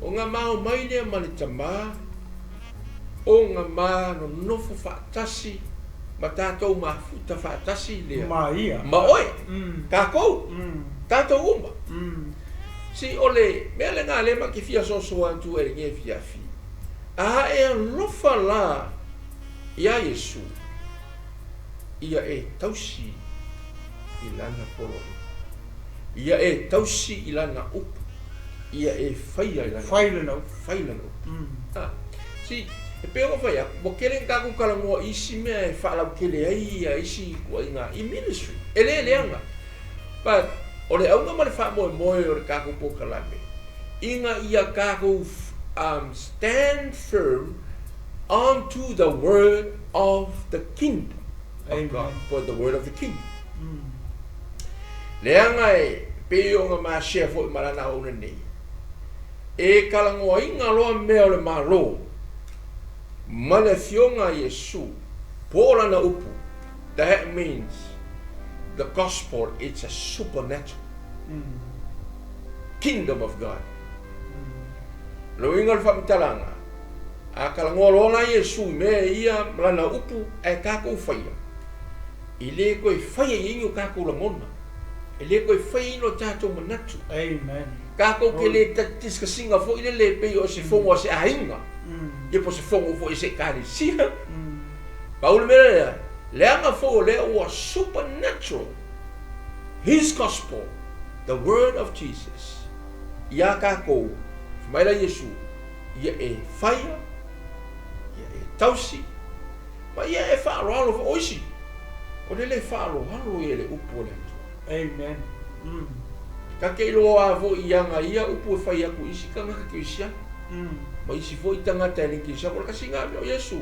O nga mao mai lea ma le Tama, o nga ma nonofo faatasi ma tatou mafuta faatasi lea Ma ia. ma oe, takou, tatou uma. Si o le mea lena lea ma te fia soasoa atu ai i lenei afiafi, a e alofa la iā Iesu, ia e tausi i lana poloaiga, ia e tausi i lana upu, ia e faia i lana Fai lana upu. Fai lana upu. A, see, e pei ona fai atu, ua tele ni tatou talanoa i isi mea e faalautele ai ia isi ituaiga i ministry. E le leaga. But, o le auga ma le faamoemoe o le tatou polokalame, ina ia tatou stand firm onto the word of the kingdom of God, po the word of the king. Leaga e pei ona ma share foi ma lana auauna nei, e talanoaina loa mea o le Malo ma le Afioga a Iesu po o lana upu, that means the gospel it's a supernatural kingdom of God. O le uiga o le faamatalaga, a talanoa loa la Iesu i mea ia ma lana upu ae tatou faia, e le toe faia i ai ni o tatou lagona, e le toe faia i ai ni o tatou manatu. Amen. Tatou te le discuss-ina foi lele e pei o se fono a se aiga, ia po o se fono foi a se ekalesia. Pau le mea lea, leaga foi o lea ua supernatural His gospel, the word of Jesus, iā tatou, fai mai la Iesu, ia e faia, ia e tausi, ma ia e faaaloalo foi. O isi, o le le faaaloalo ia i le upu a le Atua. Amen. Ta te iloa lava foi i aga ia upu e fai atu i isi tagata kerisiano, ma isi foi tagata e le kerisiano. O le tasi lena mea o Iesu.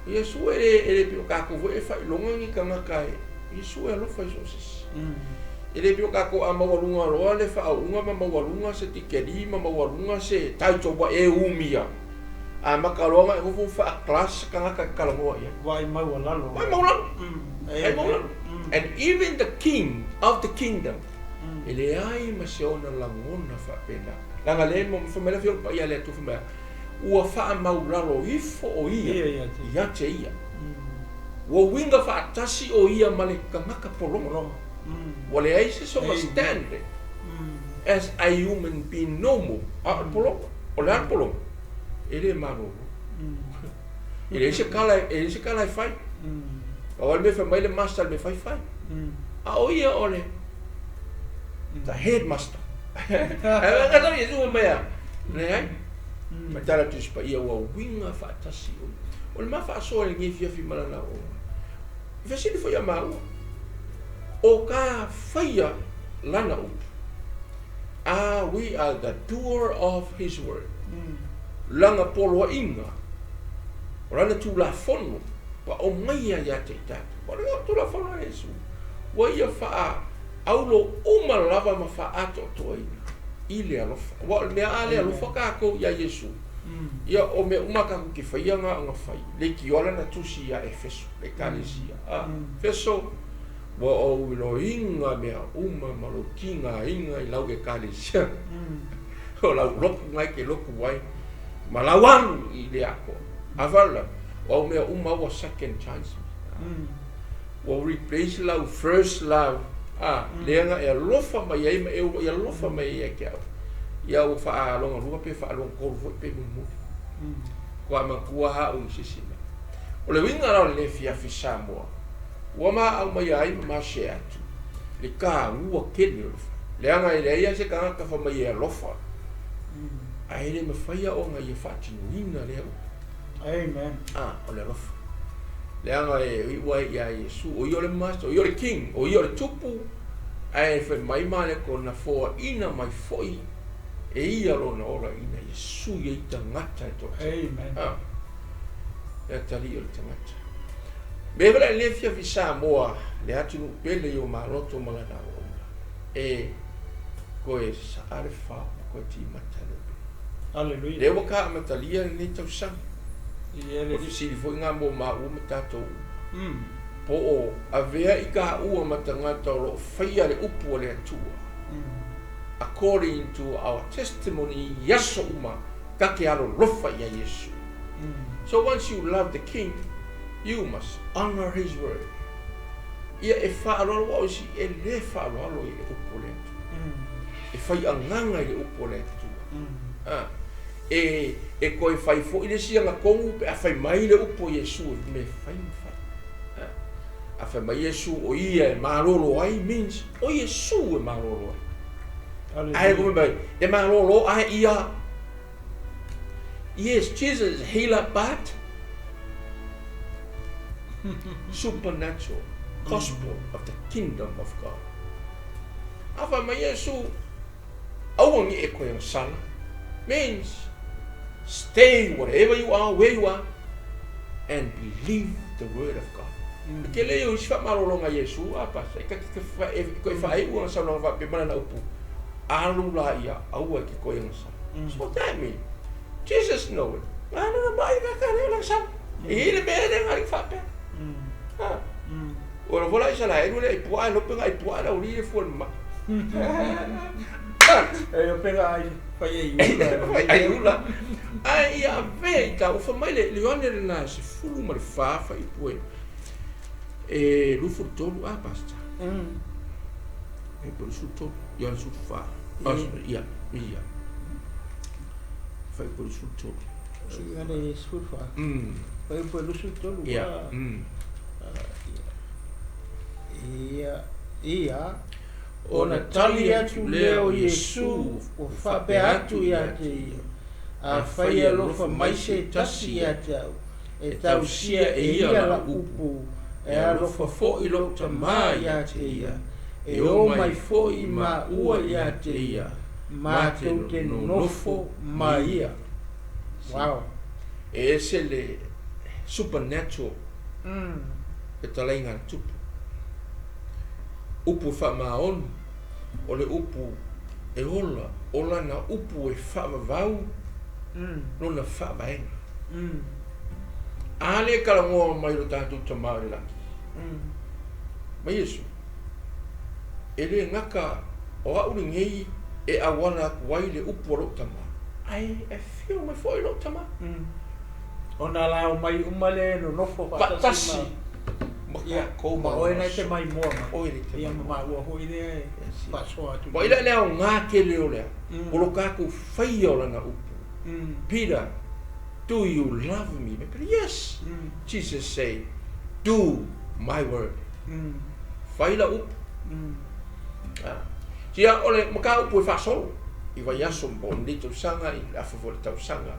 O Iesu e le, e le pei o tatou foi e faailoga ni tagata e, Iesu e alofa i so o se isi. E le pei o tatou a maualuga loa le faauuga ma maualuga se tikeri ma maualuga se title ua e umia, amata loa ona e nofo ma faa-class tagata e talanoa i ai. Vaai maualalo. Vaai maualalo. Vaai maualalo. And even the king of the kingdom, e leai ma se ona lagona faapena. Leaga lea e fai mai le Afioga Paia a le Atua fai mai, ua faamaulalo ifo o ia ia te ia. Ua uiga faatasi o ia ma le tagata pologa. Ua leai se sona standard as a human being normal. A o le pologa, o le a le pologa? E le malolo. E leai se kala, e leai se kala e fai. Pau lava le mea fai mai le master i le mea fai, fai. A o ia o le the headmaster. Ae gata Iesu fai mai a, leai. Ma tala atu i si paia ua uiga faatasi o ia. O le ma faasoa i lenei afiafi ma lana auauna. E fesili foi ia maua, o ka faia lana upu, a we are the doer of his word. Lana poloaiga, o lana tulafono ua aumaia ia te i tatou. O le tulafono a Iesu, ua ia faaaulo uma lava ma faaatoatoaina i le alofa. Aua o le mea a le alofa tatou ia Iesu, ia o mea uma tatou te faia na ona fai leitioa lana tusi ia Efeso, le Ekalesia. A, Efeso, ua ou iloiga mea uma ma lou tigaina i lau Ekalesia. O lau lotu na e te lotu ai, ma lau alu i le atoa. A fale, o au mea uma ua second chance. Ua replace lau first love, a, lea na e alofa mai ai ma e ua e alofa mai ai ia te au. Ia ua faalonalua pe faalonatolu foi pe mulimuli. Faatoa manatua au i se isi mea. O le uiga la o lenei afiafi Samoa, ua ma aumaia ai ma ma share atu le taua tele o le fai. Leaga e leai lava se tagata fai mai e alofa, ae le mafai ona ia faatinoina lea upu. Amen. Ah, o le alofa. Leaga e iu ai ia Iesu, o ia o le Master, o ia o le King, o ia o le Tupu, ae fai mai ma le kona foaina mai foi e ia lona ola ina ia sui ai tagata e toatele. Amen. Ah, le atalii o le tagata. Me wala le afiafi Samoa, le atunuu pele i o maloto ma lana auauna. E koe saa le fao ma koe timata le pele. Hallelujah. Lea ua ka amatalia lenei tausaga. Ia le O fesili foi ngā mo maua ma tatou uma. Po o avea i taua ma tagata o lo o faia le upu a le Atua. According to our testimony i aso uma ka te alolofa ia Iesu. So once you love the King, you must honor his word. Ia e faaaloalo aua o isi e le faaaloalo i le upu a le Atua. E fai agaga i le upu a le Atua. E e toe fai foi le isi agatonu pe a fai mai le upu a Iesu e mea e fai ma fai. A fai mai Iesu o ia e malolo ai means o Iesu e malolo ai. Ae ko mai e malolo ae ia. Yes, Jesus is healer but supernatural gospel of the kingdom of God. A fai mai Iesu aua ne i e koe agasala means stay whatever you are, where you are and believe the word of God. E tele ia o isi faamalologa a Iesu, a pasa, e ta te koe faaiu ana saunoaga faapea ma lana upu, alu la ia, aua e te koe agasala. So what that mean? Jesus know it. Nga nana mai ka ka leo lana sau. E i le mea le ngari faapea. Ha. O le vola Isaraelu le ai puaa e lope ngai puaa la uli le fua le ma. E lope ai fai ai ula. Fai ai ula. Ai ia avea i tau fa mai le Ioane le na 14 fai pue. E 23 a pastor. E po 23. Ioane 14. Ia, ia. Fai po 23. Ioane 14. Fai po 23. Ia. Ia, ia. Ona tali atu lea o Iesu ua faapea atu ia te ia, Afai e alofa mai se tasi ia te au, e tausia e ia lau upu, e alofa foi lou Tama ia te ia, e o mai foi maua ia te ia, matou te nonofo ma ia. Wow. E ese le supernatural fetalaiga a le Tupu. Upu e faamaoni, o le upu e ola, o lana upu e faavavau lona faavaega. A lea e talanoa mai lo tatou Tama o le lagi, ma Iesu, e le gata o au lenei e auala atu ai le upu a lou Tama, ae e afio mai foi lou Tama. Ona la omai uma lea e nonofo faatasi Faatasi. Ma tatou ma ma oe lona na e te aso. maimoa mai. Oe le te Ia ma maimoa. maua foi lea e Yes, yes. faasoa atu Ua nei. ila le aoga tele o le a, o lo tatou faia o lana upu. Peter, do you love me? Mai Peter, yes. Jesus say, do my word. Fai lau upu. Ia, o le mataupu e faasolo i vaiaso po o lenei tausaga i le afa foi o le tausaga,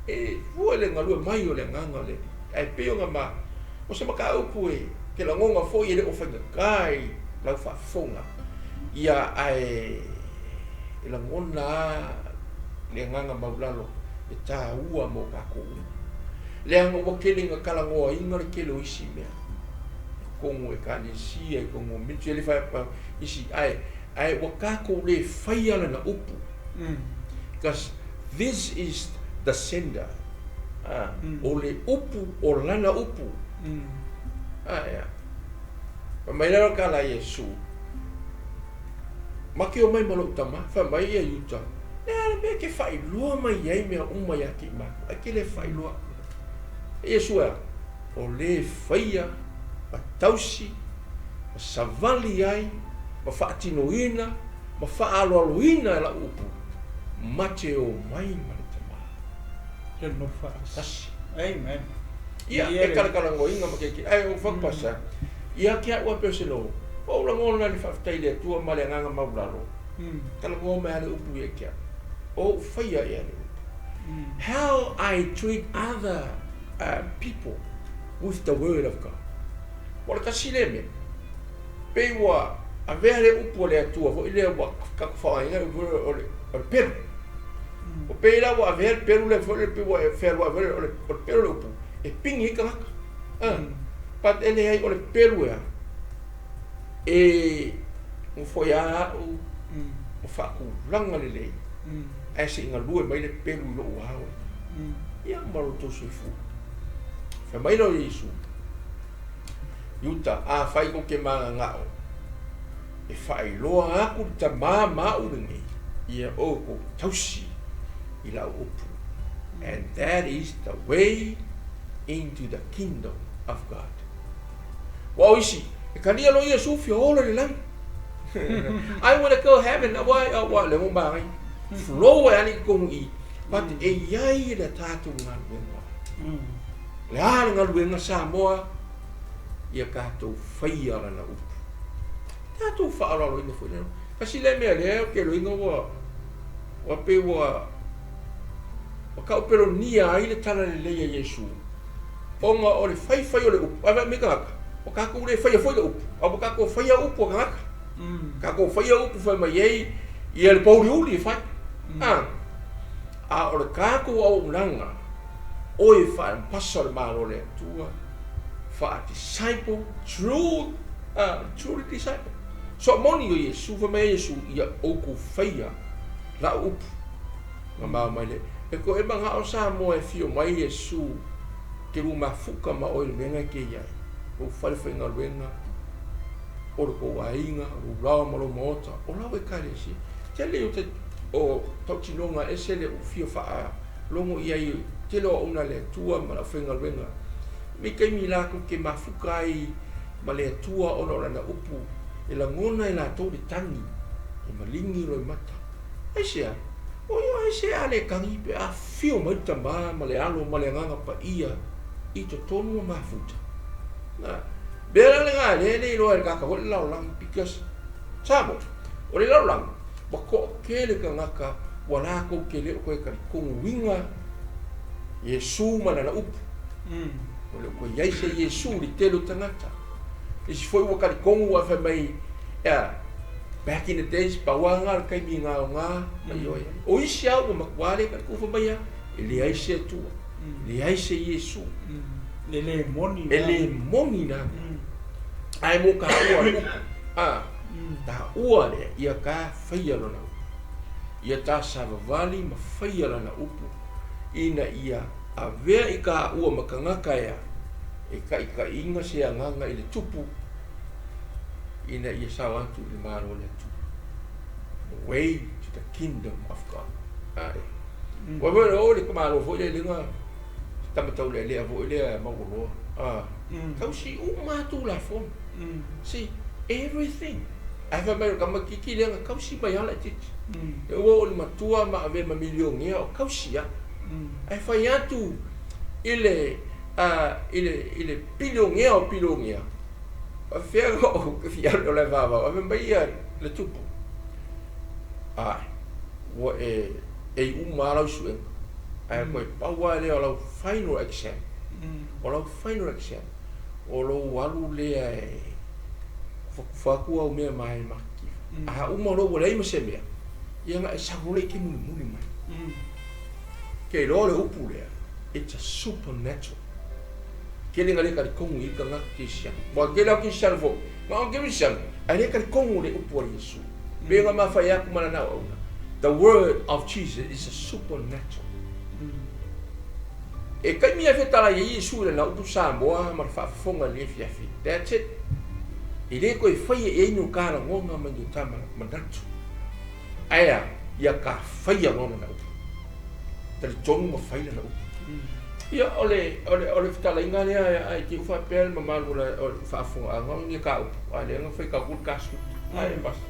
e fua i le galue mai o le Agaga o le Alii. Ae pei ona ma, o se mataupu e te lagona foi e le o faigata i lau faafofoga, ia, ae e lagona lava le agaga maulalo e taua mo tatou uma. Leaga ua tele ina talanoaina le tele o isi mea i totonu o Ekalesia, i totonu o ministry, e le fai isi, ae, ae ua tatou le faia lana upu. Because this is the sender. Ah, o le upu, o lana upu. Ah, ia. Fai mai lea o le tala a Iesu, Ma te omai ma lou tama, fai mai ia Iuta, Le a le mea e te faailoa mai ai mea uma ia te i matou, ae te le faailoa aku E Iesu e a? O le faia ma tausi ma savali ai ma faatinoina ma faaaloaloina e lau upu, ma te omai ma le Tama. Te nofo faatasi. Tasi. Amen. Ia, e kalakalagoina ma keiki, ae o Fakupasa, ia te a'u a pei o se lou, ua ou lagona le faafetai i le Atua ma le agaga maulalo, talanoa mai lava le upu ia i te a'u, o ou faia ea le upu. How I treat other people with the word of God. Ua o le tasi lea mea, pei ua avea le upu a le Atua foi lea ua tatou faaaogaina le upu o le pelu. Ua pei la ua avea le pelu lea foi lea pei ua e fealuai foi lea o le pelu o le upu e pigi ai tagata. But e leai o le pelu e a? E nofo ai lava au ma faatulaga lelei ae se i galue mai le pelu i lou ao. Ia ma lo outou soifua. Fai mai lea o Iesu, Iuta, afai tou te mananao e faailoa aku le tama ma au lenei, ia outou tausi i lau upu. And that is the way into the kingdom of God. Ua o isi, e talia loa Iesu fia ola i le lagi. I wanna go heaven, why, oh, why, le mo magai. Flow e ana i totonu i, but e iai le tatou galuega. O le a le galuega Samoa? Ia tatou faia lana upu. Tatou faaaloaloina foi lana upu. Tasi lea mea lea ou te iloaina ua, ua pei ua, ua taupelonia ai le talalelei a Iesu, ona o le faifai o le upu. Ae vaai mai tagata, ua tatou le faia foi le upu, a ua tatou faia upu a tagata. Tatou faia upu fai mai ai ia le pouliuli e fai. A, a o le tatou auaunaga, oe faa-mpasa o le Malo o le Atua, faa-disciple, true, truly disciple. So moni o Iesu, fai mai a Iesu, ia outou faia lau upu. Na mao mai le, e koe manao Samoa e fio mai Iesu ke lu mafuka ma oe le mea na e ke iai, lou fale faigaluega, o le tou aiga, lou laoa ma lou maota, o lau Ekalesia. Tele o te, o tautinoga ese le u fia faa logo i ai tele o auauna a le Atua ma le aufaigaluega. Mei taimi latou te mafuka ai ma le Atua ona o Lana upu, e lagona e latou le tagi, e maligi loimata. Aisea? Oi, aisea a le tagi pe afifio mai le Tama ma le Alo ma le Agaga Paia i totonu o mafuta? Na, mea la lena lea e le iloa e le tagata foi le lalolagi because Samoa, o le lalolagi, ua toatele tagata ua latou te le o toe talitonuina Iesu ma Lana upu. Ua le o toe i ai se Iesu i le tele o tagata. Isi foi ua talitonu ae fai mai, ea, back in the days, pau lava lena o le taimi i gaoga ma ioe ai. O isi lava ua matua le talitonu fai mai lava, e leai se Atua, e leai se Iesu. E le moni E le moni na mea. Ae mo taua le upu, a, taua lea, ia ta faia lona upu. Ia ta savavali ma faia lana upu, ina ia avea i taua ma tagata ea e taitaiina se agaga i le tupu, ina ia sao atu i le Malo o le Atua. The way to the kingdom of God. Ae. Ua foi o le tamaloa foi lea i luga, se tama taulealea foi lea mauoloa. A. Tausi uma lava Tulafono. See, everything. Ae fai mai o le tamaitiiti lea na tausi mai lava laitiiti. Ua oo i le matua ma avea ma milionea o tausi lava. Ae fai atu i le, i le, i le pilionea o pilionea, faapefea ona ou fia alu i le vavau, ae fai mai ia le tupu, Ae, ua e e i uma lava lau suega, ae toe pau lava lea o lau final exam, o lau final exam, o lou alu lea e kufakufa atu au mea ma e matitiva. A uma loa ua leai ma se mea, ia ona e sau loa lea e te mulimuli mai. Ke iloa o le upu lea, it's a supernatural. Tele ina le talitonu i ai tagata kerisiano. Aua o le tele lava o kerisiano foi, na o le kerisiano, ae le talitonu i le upu a Iesu. Pei ona ma fai atu ma lana auauna, the word of Jesus is a supernatural. E taimi lava e fetalai ai Iesu i lana upu Samoa ma le faafofoga i lenei afiafi. That's it. E le toe faia i ai ni o ta lagona ma ni o ta manatu. Ae a? Ia ta faia loa lana upu. Talitonu ma fai lana upu. Ia, o le, o le, o le fetalaiga lea, ae te i ua faapea le mamalu o le, o le faafofogaaga o ni ta upu, a o lea na fai tatou le ta suit. Ae basi.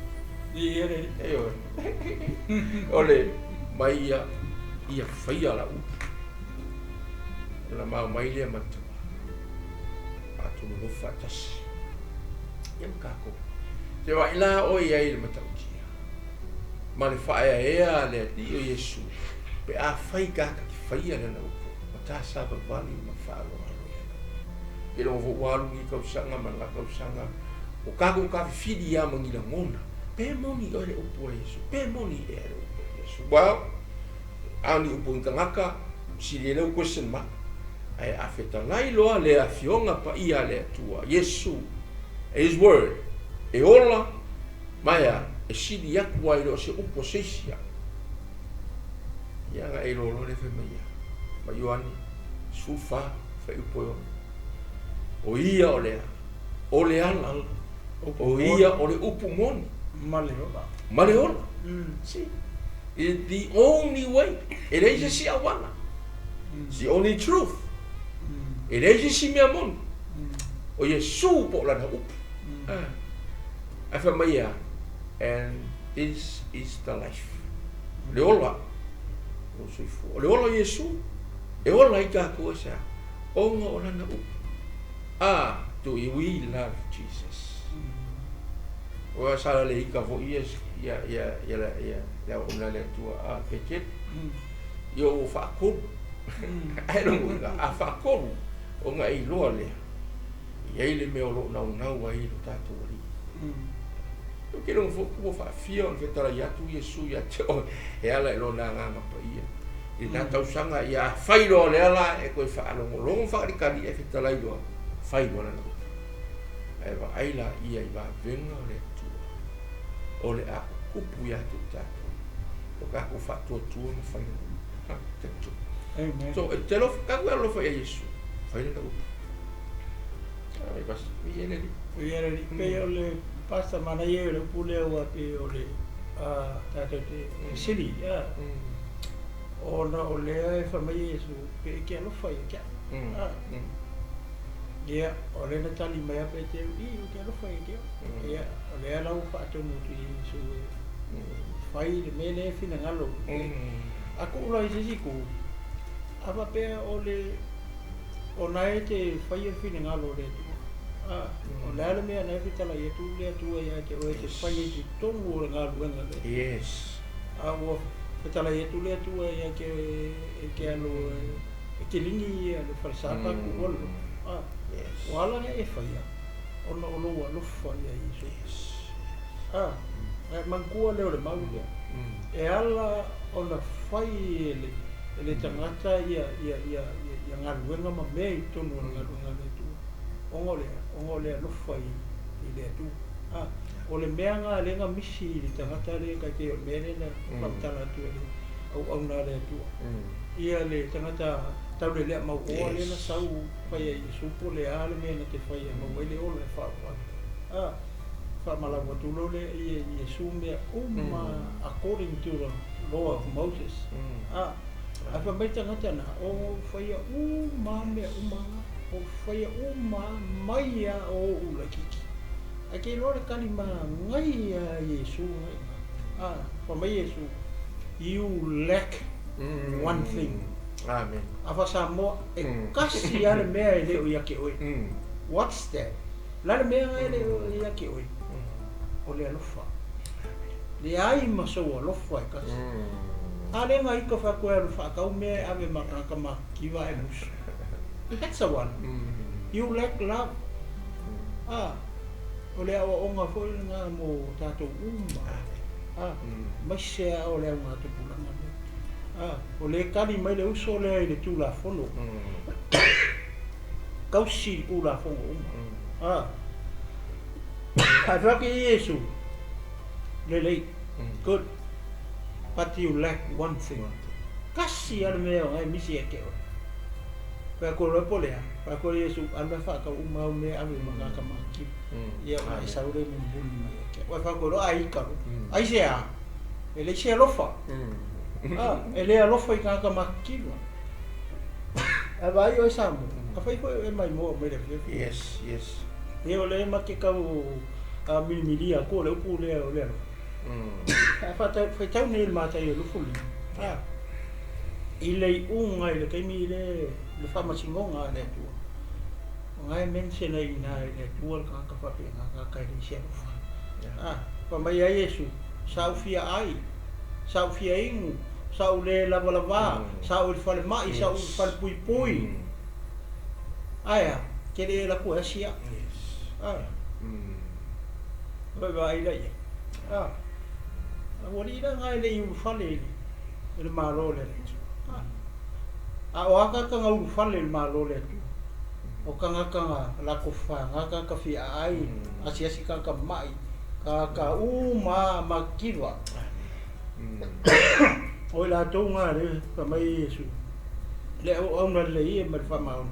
Ioe. O le mai ia, ia faia lau upu. Ona mau mai lea ma le tama. Matou nonofo faatasi. Ia ma tatou. Te vaai la oe i ai i le matautia ma le faaeaea a le Alii o Iesu pe afai ta te faia lana upu ma ta savavali ma faaaloalo i ana upu. Ke logo foi ua alu ni tausaga ma lena tausaga, o tatou tafefili lava ma ni lagona, pe moni oe le upu a Iesu, pe moni ea le upu a Iesu. Well, a o ni upu a ni tagata, sili ai lau question mark. Ae a fetalai loa le Afioga Paia a le Atua, Iesu, His Word, e ola ma e a, e sili atu ai i lo se upu a se isi a. Ia na e iloa loa lea fai mai ia, ma Ioane 14, fuaiupu e 6. O ia o le a? O le ala. O ia o le upu moni. Ma le ola. Ma le ola. See? It's the only way. E leai se isi auala. It's the only truth. E leai se isi mea moni. O Iesu po o lana upu. Ae fai mai e a? And this is the life. O le ola o lou soifua. O le ola o Iesu, e ola ai tatou aisea? Ona o lana upu. Ah, do we love Jesus? Ua sa le ika foi ia ia ia ia ia le auauna a le Atua a Petelu. Ia ua faatolu. Ae lona uiga, a faatolu ona e iloa lea, e i ai le mea o lo o naunau ai lo tatou Alii. Ou te iloa foi ua faafia ona fetalai atu Iesu ia te oe e ala i Lona Agaga Paia. I lena tausaga, ia afai loa lea la e toe faalogologo ma faakalikali e fetalai loa, fai loa lana upu. Ae vaai laia i vavega o le Atua, o le a tutupu ia te tatou, lo tatou faatuatua ma fai lana upu. Ha, talitonu. Amen. So, e te alofa, tatou e alofa ia Iesu, fai lana upu. Ai, basi, i ele li. Ia le alii, pei o le pastor manaia o le upu lea ua pei o le tatou te fesili ona o lea e fai mai Iesu pe e te alofa ia te au. Ia, o lea na tali mai a Peteru, i ou te alofa ia te oe. Ia, o lea la ua faatonu atu i Iesu e fai le mea lea e finagalo. A tuu la i se isi itu, a faapea o le O na e te faia le finagalo o le Atua. A, o le a le mea na e fetalai atu le Atua ia te oe e te faia i totonu o le galuega lea. Yes. A ua fetalai atu le Atua ia te oe e te alo e kilini ia le falesa ku ua le loto. A, Yes. o ala na e faia ona o lou alofa ia Iesu. Yes. A, ae manatua lea o le mau lea. E ala ona fai e le e le tagata ia ia ia ia galuega ma mea i totonu o le galuega a le Atua, ona o le a? Ona o le alofa i i le Atua. A, o le mea na lea na misi i le tagata lea tai pei o le mea lea na faamatala atu e le auauna a le Atua. Ia le tagata taulelea mauoa lea na sau fai ai Iesu po o le a le mea na te fai e maua ai le ola e faaoo atu. A, faamalau atu loa lea i Iesu mea uma according to the law of Moses. A, ae fai mai le tagata na, o faia uma lava mea uma na. Ua faia uma lava mai lava o ou laitiiti. Ae te iloa le tali manaia a Iesu na i ina. A, fai mai Iesu, You lack one thing. Amen. A faa-Samoa, e tasi lava le mea e le o ia te oe. What's that? O le a le mea na e le o ia te oe? O le alofa. Leai ma sou alofa e tasi. A lea na ita fai atu e alu faatau mea e ave ma tagata matitiva ae musu. That's the one. You lack love. A, o le aoaoga foi lena mo tatou uma. A, aemaise lava o le augatupulaga lea. A, o lea e tali mai le uso lea i le Tulafono. Tausi i Tulafono uma. A, ae fai atu i Iesu, lelei, good, but you lack one thing. Tasi lava le mea o na e misi ia te oe. Fai atu loa po o le a, fai atu e Iesu, alu e faatau uma au mea e ave i makaka makiu. Ia ona e sau lea e mulimuli mai ia te au. Ae fai atu loa a ita loa, aisea? E leai se alofa. A, e le alofa i tagata makikiva. Ae vaai oe Samoa, afai foi o e maimoa mai le afiafi. Yes, yes. Ia o lea ma te tau milimilia atu o le upu lea o le alofa. Ae faitau nei i le Mataio 25, a, i le iuga i le taimi le le faamasinoga a le Atua, o na e mention ai i ina e le Atua le tagata faapena, tagata e leai se alofa. A, fai mai ai Iesu, Sa ou fia ai, sa ou fia inu, sa ou le lavalava, sa ou i le falemai, sa ou i le falepuipui. Ae a, ke le alu atu e asi au. A, ua vaai la i ai. A, ua alii la na e le i ulufale i le Malo o le Atua. A, a o a tagata na ulufale i le Malo o le Atua? O tagata na latou faga, tagata fia aai, asiasi tagata mai, tagata uma makiva. O i latou na le fai mai Iesu, le auauna lelei e ma le faamaoni,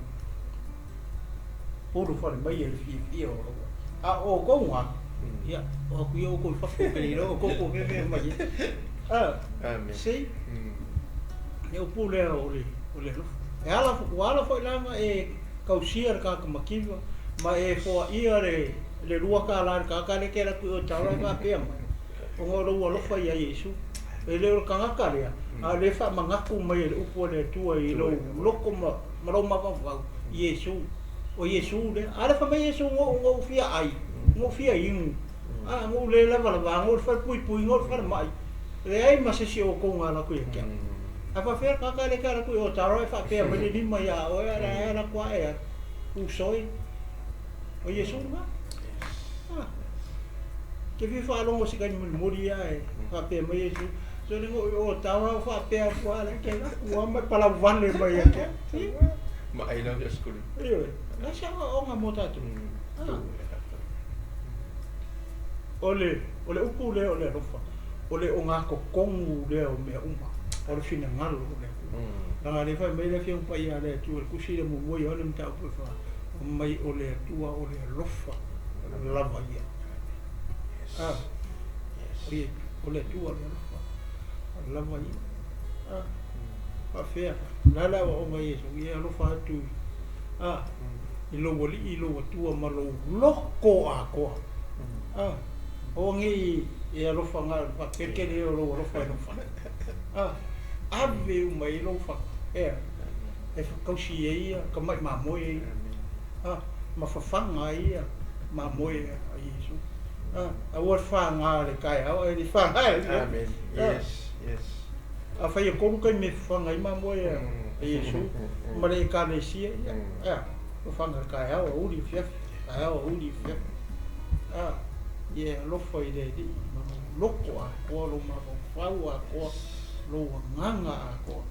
ulufale mai e le fiafia o lou a o outou na, ia, o atu ia outou i fafo, ou te le iloa outou po o fea mea e aumai ai. Amen. See? Le upu lea o le, o le alofa. E ala, ua ala foi la ona e tausia le tagata mativa ma e foaia le, le $2 i le tagata lea e te alu atu i o i Taora e faapea mai, ona o lou alofa ia Iesu. E le o le tagata lea, a o lea e faamanatu mai e le upu a le Atua i lou loko ma, ma lou mafaufau, Iesu. O Iesu lea. A lea fai mai Iesu, na ou fia ai, na ou fia inu, a, na ou le lavalava, na ou i le falepuipui, na ou i le falemai. Leai ma se isi o outou na alu atu ia te au. Ae faapefea le tagata lea e te alu atu i o Taora e faapea mai le lima ia oe, a o la e alu atu lava e alu. Usoi. O Iesu lena. A. Ke fia faalogo i se taimi mulimuli ae faapea mai Iesu, Sole na ou i o Taora o faapea atu lava la e te alu atu lava ma e palau vale mai ia te au. Ma ai lau ia skuli. Ioe. O le a se aoaoga mo tatou? A. O le, o le upu lea o le alofa, o le ogatotonu lea o mea uma, o le finagalo o le Atua. Leaga o lea e fai mai le Afioga Paia a le Atua i le Tusi lea muamua Ioane mataupu e fa, fai mai o le Atua o le alofa lava ia. A, o le Atua o le alofa lava ia. A, faafefea, o le a le aoaoga a Iesu, ia e alofa atu i, a, i lou Alii, i lou Atua ma lou loko atoa. A, aua ne i e alofa na o le faapekele o lou alofa i lou fale. A, ave uma i ai lou fale, ea, e tausi ai ia tamai mamoe ia, a, ma fafaga ai ia mamoe a Iesu. A, aua le faga i le taeao ae le faga i le Amen. Yes, yes. Afai e tolu taimi e fafaga ai mamoe a Iesu ma le Ekalesia, ia, ea, fafaga i le taeao, aoauli, afiafi, taeao, aoauli, afiafi. A, ia e alofa i le Alii ma lou loto atoa, lou mafaufau atoa, lou agaga atoa.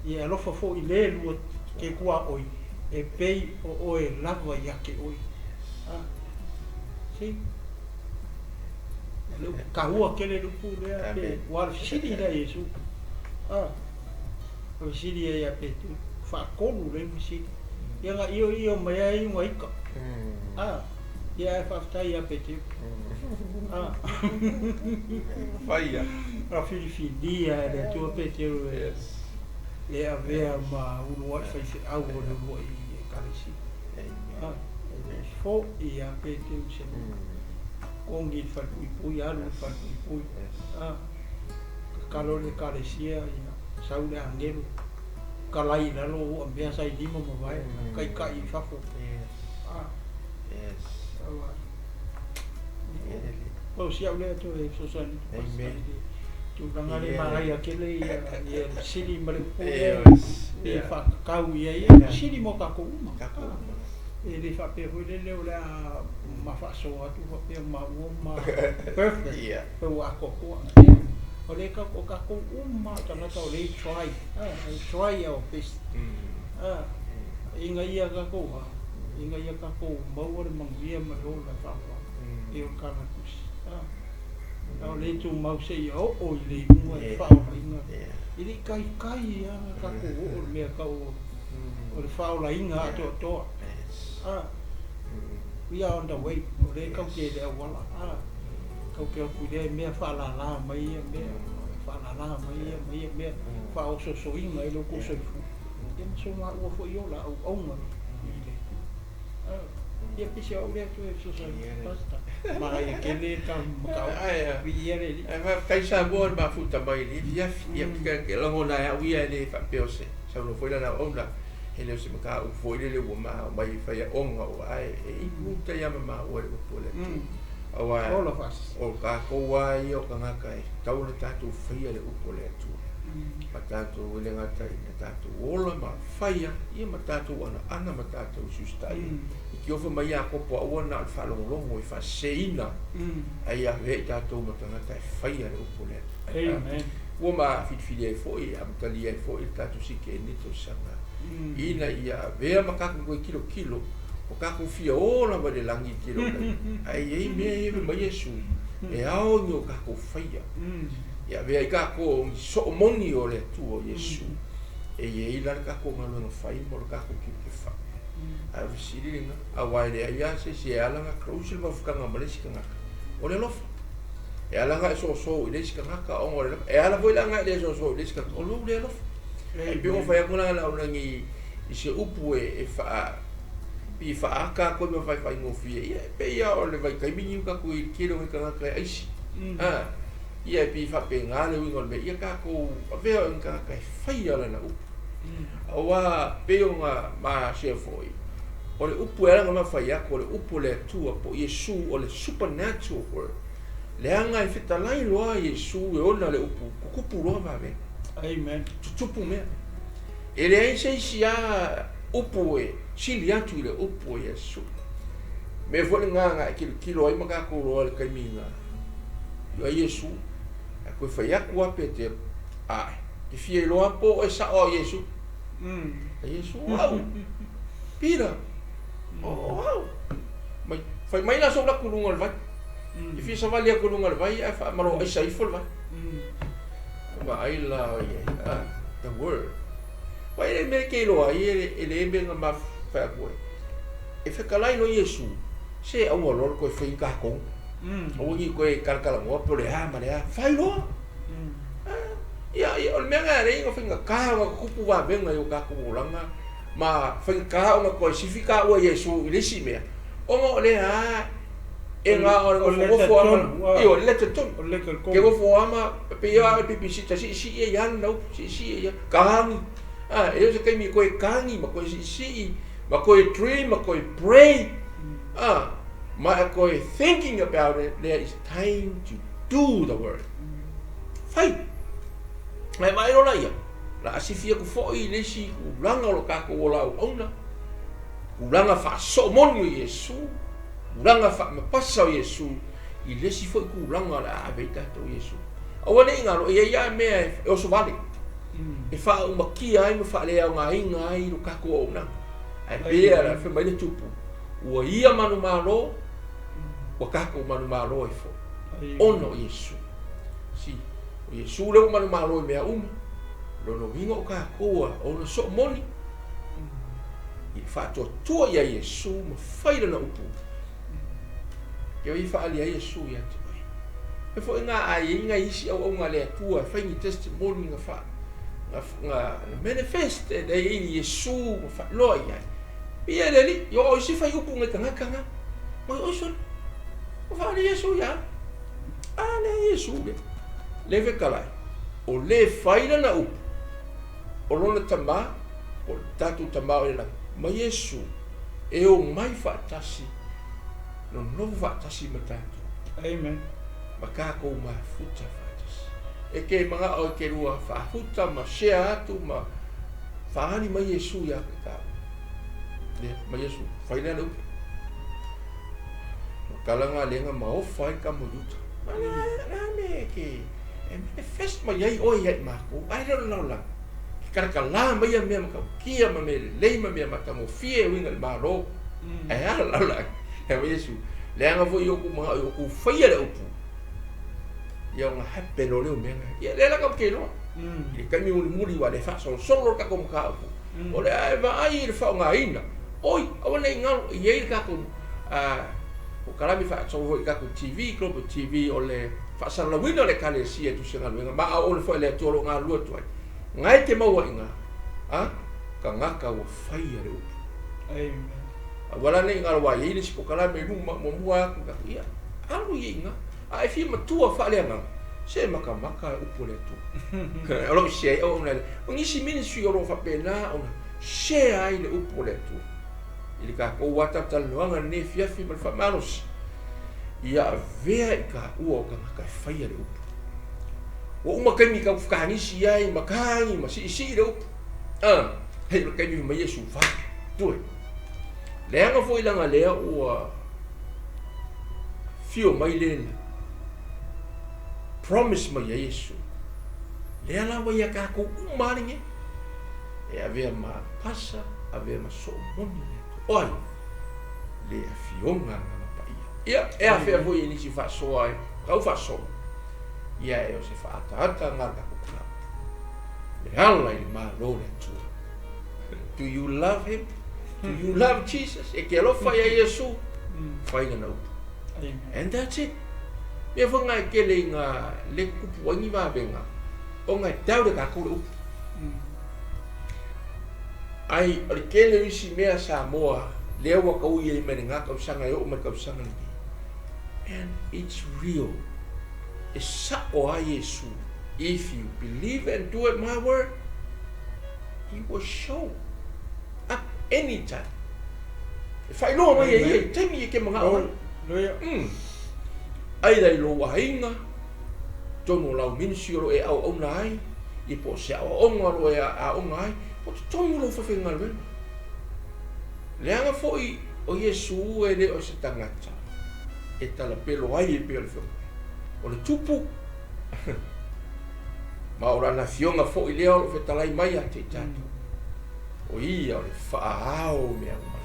Ia e alofa foi i le lua ke tuaoi e pei o oe lava ia te oe. A, see? O le upu taua tele le upu lea pe ua le fesili lea Iesu. A, o fesili ai ia Peteru, faatolu lea fesili. Ia na ioio mai ai una ika. A, ia ae faafetai ia Peteru. A, Fai ia. Na filifilia e le Atua Peteru e, e avea ma uluai faifeau o le uluai. Ekalesia. E fo'i lava pe te o se kogi i le falepuipui, alu i le falepuipui. Tatalo i le Ekalesia ia sau le agelu kalai i lalo ua mea sa i lima ma vae, taitai i fafo. O si au lea toe fesoasoani atu pastor i le tulaga lea e manaia tele ia le fesili ma le upu lea e faatatau i ai, e fesili mo tatou uma. E le faapea foi lele o le a ma faasoa atu faapea maua ma perfect pe ua atoatoa. O lea o tatou uma lava o tagata o lea e try, try our best ina ia tatou ina ia tatou maua le manuia ma le ola e faaaloalo e o le tala a le Tusi. A o lea e tumau seia oo i le iuga e faaolaina. E le i taitai lava ona tatou oo i le mea tau o le faaolaina atoatoa. We are on the way, o lea e tatou te i le auala. Tatou te o atu i lea mea faalala mai ia mea, faalala mai ia ma ia mea, faaosoosoina ai lo outou soifua. Ia ma so maua foi ola auauna i le Ia pei se au lea toe fesoasoani Pastor. Manaia tele le ta mataupu. Viia le Alii. Ae faafetai Samoa i le mafuta mai i lenei afiafi. Ia ke lagona ai au ia e le faapea o se saunoa foi lana auauna e le o se mataupu foi lele ua ma aumai e fai aoga o ae e ipu uta ia ma maua i le upu a le Atua. Aua Ola faasisi. o tatou lava ia o tagata e tatau ona tatou faia le upu a le Atua. Ma tatou e le gata ina tatou ola ma faia, ia ma tatou anaana ma tatou usiusitaia. I tiofa mai Iakopo aua na o le faalogologo e faaseseina, ae ia avea i tatou ma tagata e faia le upu lea. Amen. Ua ma filifili ai foi, e amatalia ai foi le tatou CKN i le tausaga, ina ia avea ma tatou toe tilotilo, o tatou fia o lava i le lagi i le tele o taimi, ae i ai mea ia e fai mai Iesu, e ao ni o tatou faia. Ia avea ai tatou i soo moni o le Atua o Iesu, e i ai la le tatou galuega fai ma o le tatou tiute fai. Ae o le fesili lena, aua e leai lava se isi e ala ona close le mafutaga ma le isi tagata, o le alofa. E ala ona e soso i le isi tagata ona o le alofa. E ala foi la ona e le soso i le isi tagata, o lou le alofa. Ae pei ona fai atu la Laulagi i se upu e faa pei e faaata atu ai ma faifaigofie, ia e pei lava o le vaitaimi niu tatou i le tele o nai tagata e aisi. Ia e pei e faapena le uiga o le mea, ia tatou avea o ni tagata e faia lana upu. Aua pei ona masia foi, o le upu e ala ona fai atu, o le upu a le Atua po o Iesu, o le supernatural word. Leaga e fetalai loa Iesu e ona le upu, tutupu loa vavega. Amen. Tutupu mea. E leai se isi lava upu e sili atu i le upu a Iesu. Mea foi lena na e tilotilo ai ma tatou loa i le taimi na i ai Iesu, ae toe fai atu lava Peteru, Ae, e fia iloa po o oe sao a Iesu. A Iesu, o au. Pita, o au. Mai, fai mai la sou alu atu i luga o le vai. E fia savali atu i luga o le vai ae faamaloaisa ifo le vai. Vaai la o i ai, ah, the word. Vai le mea ke iloa ai e le mea na ma fai atu ai. E fetalai loa Iesu, se aua loa le toe fai ni tatou. Aua ni toe talatalanoa po o le a ma le a, fai loa. Ia, ia, o le mea lena e ala ai ona faigata ona tutupu vavega i o tatou olaga ma faigata ona toe sifi taua i Iesu i le isi mea, ona o lea lava e na o le nofonofo lava ma, ioe, le talitonu. Ke nofo lava ma, pei lava o le pipisi ta siisii ai lava lana upu, siisii ai lava, tagi. A, e le o se taimi e toe tagi ma toe siisii ma toe dream ma toe pray, a, ma e toe thinking about it, there is time to do the word. Fai. Ae vaai loa laia, o le a sifi atu foi i le isi tulaga o lo tatou ola auauna, tulaga faasoo moni o Iesu, tulaga faamapasa o Iesu, i le isi foi tulaga o le a ave ai tatou i Iesu. Aua ne i galo, e i ai lava mea e oso vale, e faaumakia ai ma faaleaogaina ai lo tatou auaunaga. Ae pei lava fai mai le Tupu, ua ia manumalo, ua tatou manumalo ai foi, ona o Iesu. Si, o Iesu lea ua manumalo i mea uma, lona uiga o tatou a ona soo moni, i faatuatua ia Iesu ma fai lana upu. Ke i faaali ai Iesu ia te oe. E foi ngā ai ai ngā isi auauna a le Atua e fai ni testimony nga fa nga, nga manifest e nei ai Iesu ma faailoa i ai. Viia i le Alii, i o isi fai upu ngai tagata nga. Mai oi sole. Ua faali Iesu ia. A lea Iesu le. Le fetalai. O le fai lana upu. O lona tamā, po o le tatou Tamā o i le lagi, ma Iesu e omai faatasi, nonofo faatasi ma tatou. Amen. Ma tatou mafuta faatasi. E ke manao e ke lua faafuta ma share atu ma faaali mai Iesu ia te tāua. Lea, ma Iesu, fai lea le upu. Ma kala ngā lenga ma ofa ai ka mo Yuta. Ma lea, lea me ke, e manifest mai ai oe ia i mākou, ai leo le lalolagi. Ke kalakalā mai ia mea matautia ma mea lelei ma mea matagofie e uiga i le Malo. Ae a le lalolagi? E mai Iesu, leaga foi i oku manao i oku faia le upu. Ia ona happen loa lea o mea na. Ia lea la tatou te iloa. I le taimi mulimuli ua le faasolosolo le tatou mataupu. O le a e vaai i le faaaogaina. Oi, aua ne i galo, e i ai le tatou polokalame faasolo foi i le tatou TV, Global TV, o le faasalalauina o le Ekalesia e tusi galuega ma auauna foi a le Atua o lo o galulue atu ai. Na e te maua i ina, a, tagata ua faia le upu. Amen. Aua la ne i galo aua e i ai le isi polokalame i luma muamua atu, ia, alu ia i ina. A e fia matua faaleagaga, se makamaka upu a le Atua. O lo o share ai auauna e O nisi ministry o lo o faapena ona share ai le upu a le Atua. I le tatou lava talatalanoaga lenei afiafi ma le faamalosi, ia avea i taua o tagata e faia le upu. Ua uma taimi tau fetaagisi ai ma tagi ma siisii le upu. A, hei o le taimi fai mai Iesu, fai, tue. Leaga foi leaga lea ua afio mai le na promise mai ai Iesu, lea lava ia tatou uma lava lenei, e avea ma pasa, avea ma soomoni le Atua. O ai? Le Afioga Agaga Paia. Ia, e afea foi e nisi faasoa e tau faasolo, ia e o se faaataata na le tatou mataupu. Le ala i le Malo o le Atua. Do you love him? Do you love Jesus? E te alofa ia Iesu, fai lana upu. And that's it. Mea foi nga e tele i nga le tutupu ai ni vavenga, ona e tau le tatou le upu. Ai, o le tele o isi mea Samoa, lea ua taui ai mai lena tausaga e oo mai le tausaga lenei. And it's real. E sa'o a Iesu. If you believe and do it my word, He will show up anytime. E faailoa mai e ia i taimi e ke manao ai. Ai la i lou aiga, totonu o lau ministry o lo o e auauna ai, ia po o se aoaoga o lo o e aoga ai, po o totonu o lou faafaigaluega. Leaga foi o Iesu e le o se tagata e talapelo ai e pei o le feoai. O le tupu Ma o lana afioga foi lea o lo o fetalai mai ia te i tatou, o ia o le faaao o mea uma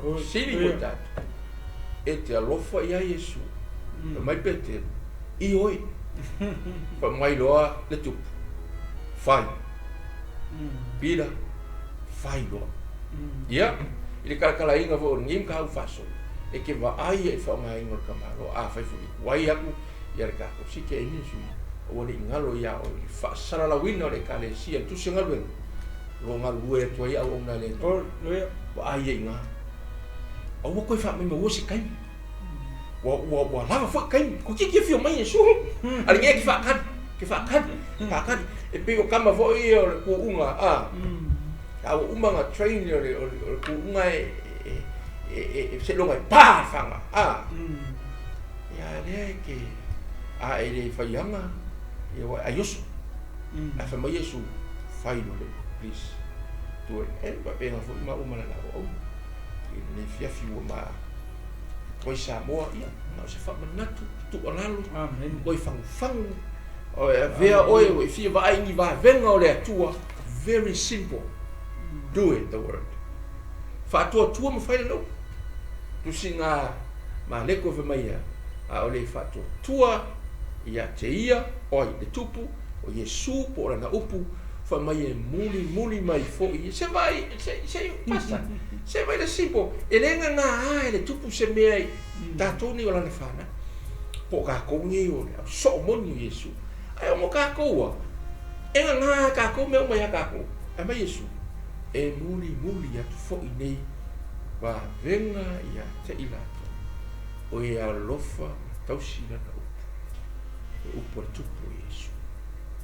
lava. Sili mo i tatou, e te alofa ia Iesu. Fai mai Peteru, Ioe. Fai mai loa le tupu, Fai. Pita, fai loa. Ia, i le kalakalaina foi o lenei mataupu faasolo, e te vaai i le faaaogaina o le tamaloa, afai foi e tuai atu ia le tatou sike e ministry aua ne i galo ia oe le faasalalauina o le Ekalesia le tusi galuega o lo o galulue atu ai auauna a le Atua. Vaai ai i ina. Aua koe faamaumaua se taimi. Ua, ua, ua lava foi taimi. Toeitiiti afio mai Iesu. A le ke faatali, ke faatali, faatali. E pei o tama foi ia o le tuuga, a. A ua uma ona train o le, o le, o le tuuga e, e, e, e, e seiloga e pa le faga, a. Ia lea e te a e le faiaga ia ua ai oso. Ae fai mai Iesu, fai loa le upu, please. Tua e faapena foi maua ma lana auauna. I lenei afiafi ua ma atu ai Samoa, ia, na o se faamanatu, tuualalo, toe fagufagu, avea oe ua e fia vaai i ni vavega o le Atua, very simple, do it the word. Faatuatua ma fai lana upu. Tusi ga Maleko e fai mai ia, a o le faatuatua ia te ia, oi, le tupu, o Iesu po o lana upu, fai mai e mulimuli mai foi ia. Se vaai, se, se, pastor, se vaai le simple, e le gagā e le tupu se mea i tatou nei o lana fanau, po o tatou nei o le au soo moni o Iesu. Ae o mo tatou a, e gagā tatou mea uma ia tatou. Ae mai Iesu, E mulimuli atu foi nei vavega ia te i latou, o e alofa ma tausi lana upu, le upu a le Tupu o Iesu.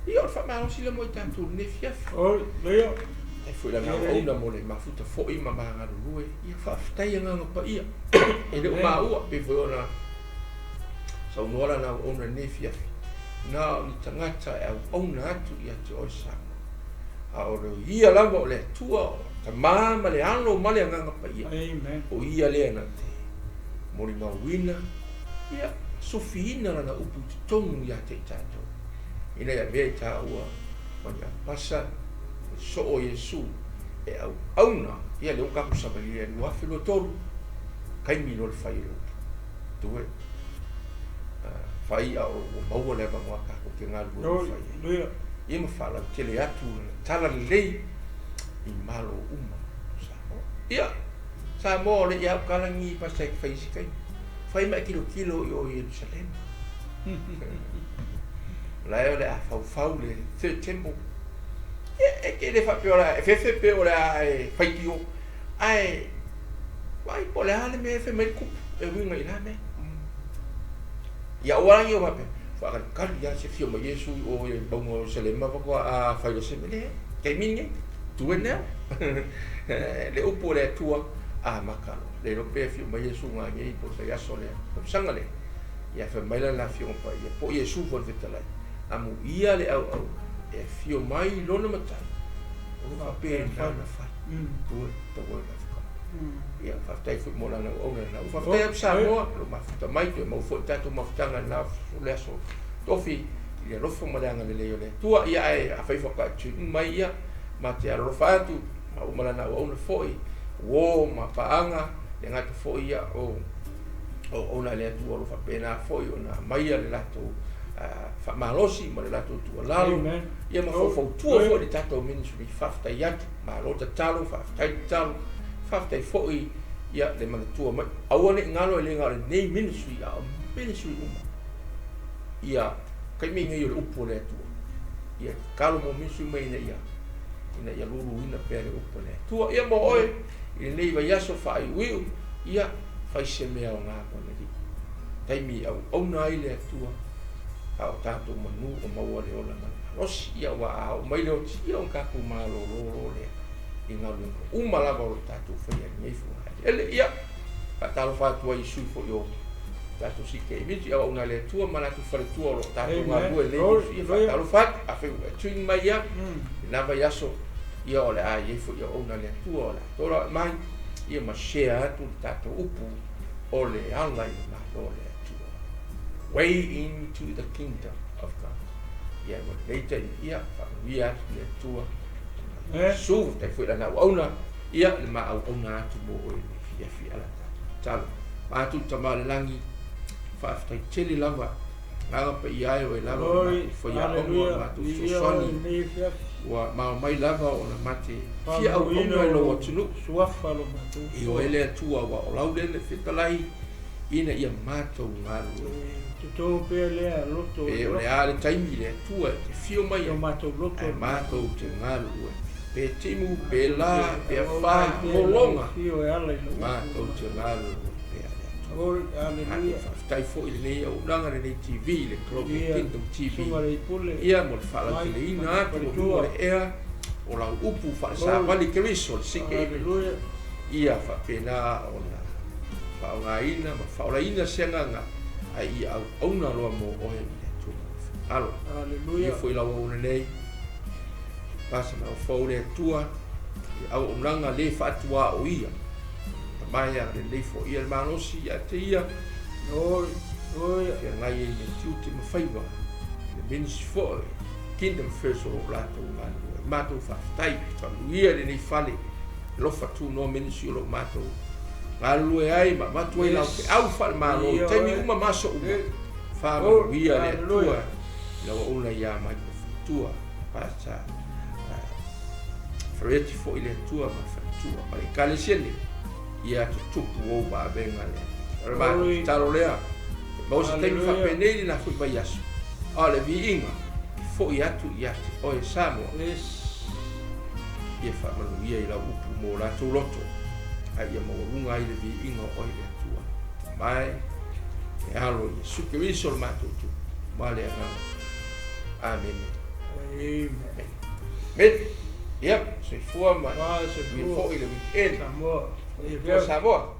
Ia, o le faamalosi lea mo i tatou i lenei afiafi. Aleluia. Faafetai foi i lana auauna mo le mafuta foi ma ma galulue. Ia, faafetai agaga paia. E le o maua, pei foi ona saunoa lana auauna i lenei afiafi, na o ni tagata e auauna atu ia te oe Samoa. A o le Ia lava o le Atua, o le Tama ma le Alo ma le Agaga Paia, Amen. o Ia lea na te molimauina, ia, sufiina Lana upu i totonu ia te i tatou, ina ia avea i taua ma ni aupasa, le soo o Iesu e auauna, ia lea ua tatou savalia i le 2023, taimi loa le fai o le upu. Tue. Fai a ua maua le avanoa tatou te galulue ma fai ai. Ia ma faalautele atu lana tala lelei i Malo uma o Samoa. Ia, Samoa o le ia ukalagi pasa e fai isi taimi. Fai ma e tilotilo i o Ierusalema. La e o le a faufau le third temple. Ia, e te le faapea o le a e fefe pe o le a e faitio. Ae, vaai po o le a le mea e fai mai le tupu e uiga i la mea. Ia aua la ne i faapea, faakalikali lava se afio mai Iesu i o i le mauga o Ierusalema faatoa fai loa se mea. Leai, taimi lenei, do it now. Le upu a le Atua, amata loa. Le iloa pe afio mai Iesu nanei po o le vaiaso lea, tausaga lea. Ia fai mai la le Afioga Paia, po o Iesu foi le fetalai, amuia le auauna e afio mai lona Matai, o lo faapena ona fai. Do it the word of God. Ia, faafetai foi mo lana auauna lena. Ua faafetai atu Samoa, o lo o mafuta mai, toe maua foi le tatou mafutaga i lena le aso tofi, i le alofa ma le agalelei o le Atua. Ia, ae afai faatoa e tune mai, ia, ma te alolofa atu, ma uma lana auauna foi, uo ma paaga, le gata foi ia o auauna a le Atua o lo o faapena foi ona aumaia le latou faamalosi ma le latou tuualalo, ia ma faufautua foi i le tatou ministry. Faafetai atu, malo tatalo, faafetai tatalo, faafetai foi ia le manatua mai. Aua ne i galo e le na o lenei ministry, a o ministry uma. Ia taimi nei o le upu o le Atua. Ia tatalo mo ministry uma ina ia luluina pea le upu o le Atua. Ia mo oe i lenei vaiaso faaiuiu, ia fai se mea aoga mo le Alii. Taimi e auauna ai le Atua, a o tatou manu o maua le ola ma le malosi. Ia aua a oo mai le oti, ia ona tatou malolo loa lea i galuega uma lava o lo o tatou faia i lenei fogaeleele. Ia, faatalofa atu ai i sui foi o tatou CK Ministry, auauna a le Atua ma latou faletua o lo o tatou galulue i lenei ministry. Ia, faatalofa atu, afai ua e tune mai ia i lena vaiaso, ia o le a i ai foi auauna a le Atua o le a tolae mai, ia ma share atu le tatou upu o le ala i le Malo o le Atua. Way into the kingdom of God. Ia, mo lenei taimi, ia, faamanuia atu le Atua. Iesu, faafetai foi i lana auauna, ia, le ma auauna atu mo oe i lenei afiafi ala tatou tatalo. Matou Tama o le Lagi, faafetai tele lava, agaga paia e o oe lava o le matou faiaoga, o le matou fesoasoani, ua mao mai lava ona mate fia auauna i lou atunuu. I oe le Atua ua o lau lele fetalai ina ia matou galulue. Pe o le a le taimi le Atua e te afio mai ai, ae matou te galulue. Pe timu, pe la, pe afa, lologa, matou te galulue pea le Atua. Matou faafetai foi i lenei auaunaga, lenei TV, le Global Kingdom TV, ia mo le faalauteleina atu o luga o le ea o lau upu faale-savali Keriso, le CKM, ia faapena ona faaaogaina ma faaolaina se agaga ae ia auauna loa mo oe i le Atua ma lou finagalo. Ia foi lau auauna nei, pasa mai fou le Atua i auaunaga le faatuaoia. Tama e agalelei foi ia le malosi ia te ia. Feagai ai me tiute ma faiva le ministry foi Kingdom First o lo o latou galulue. Matou faafetai, faamanuia i lenei fale alofa tunoa ministry o lo o matou galulue ai ma avatu ai lau feau faale-Malo i taimi uma ma aso uma. Faamanuia le Atua i lau auauna ia Michael Faletua, Pastor Fereti foi le Atua ma Faletua ma le Ekalesia nei, ia tutupu ou vavega le Alii. O le matou tatalo lea, e maua se taimi faapenei lena foi vaiaso, a o le viiga e foi atu ia te oe Samoa. Ia faamanuia i lau upu mo latou loto, a ia maualuga ai le viiga o oe le Atua. Tama e, le Alo, Iesu Keriso lo matou Tupu, ma le Agaga. Amene. Amen. Amen. Ia, soifua ma Wa manuia soifua. foi le weekend. Samoa. Soifua Samoa.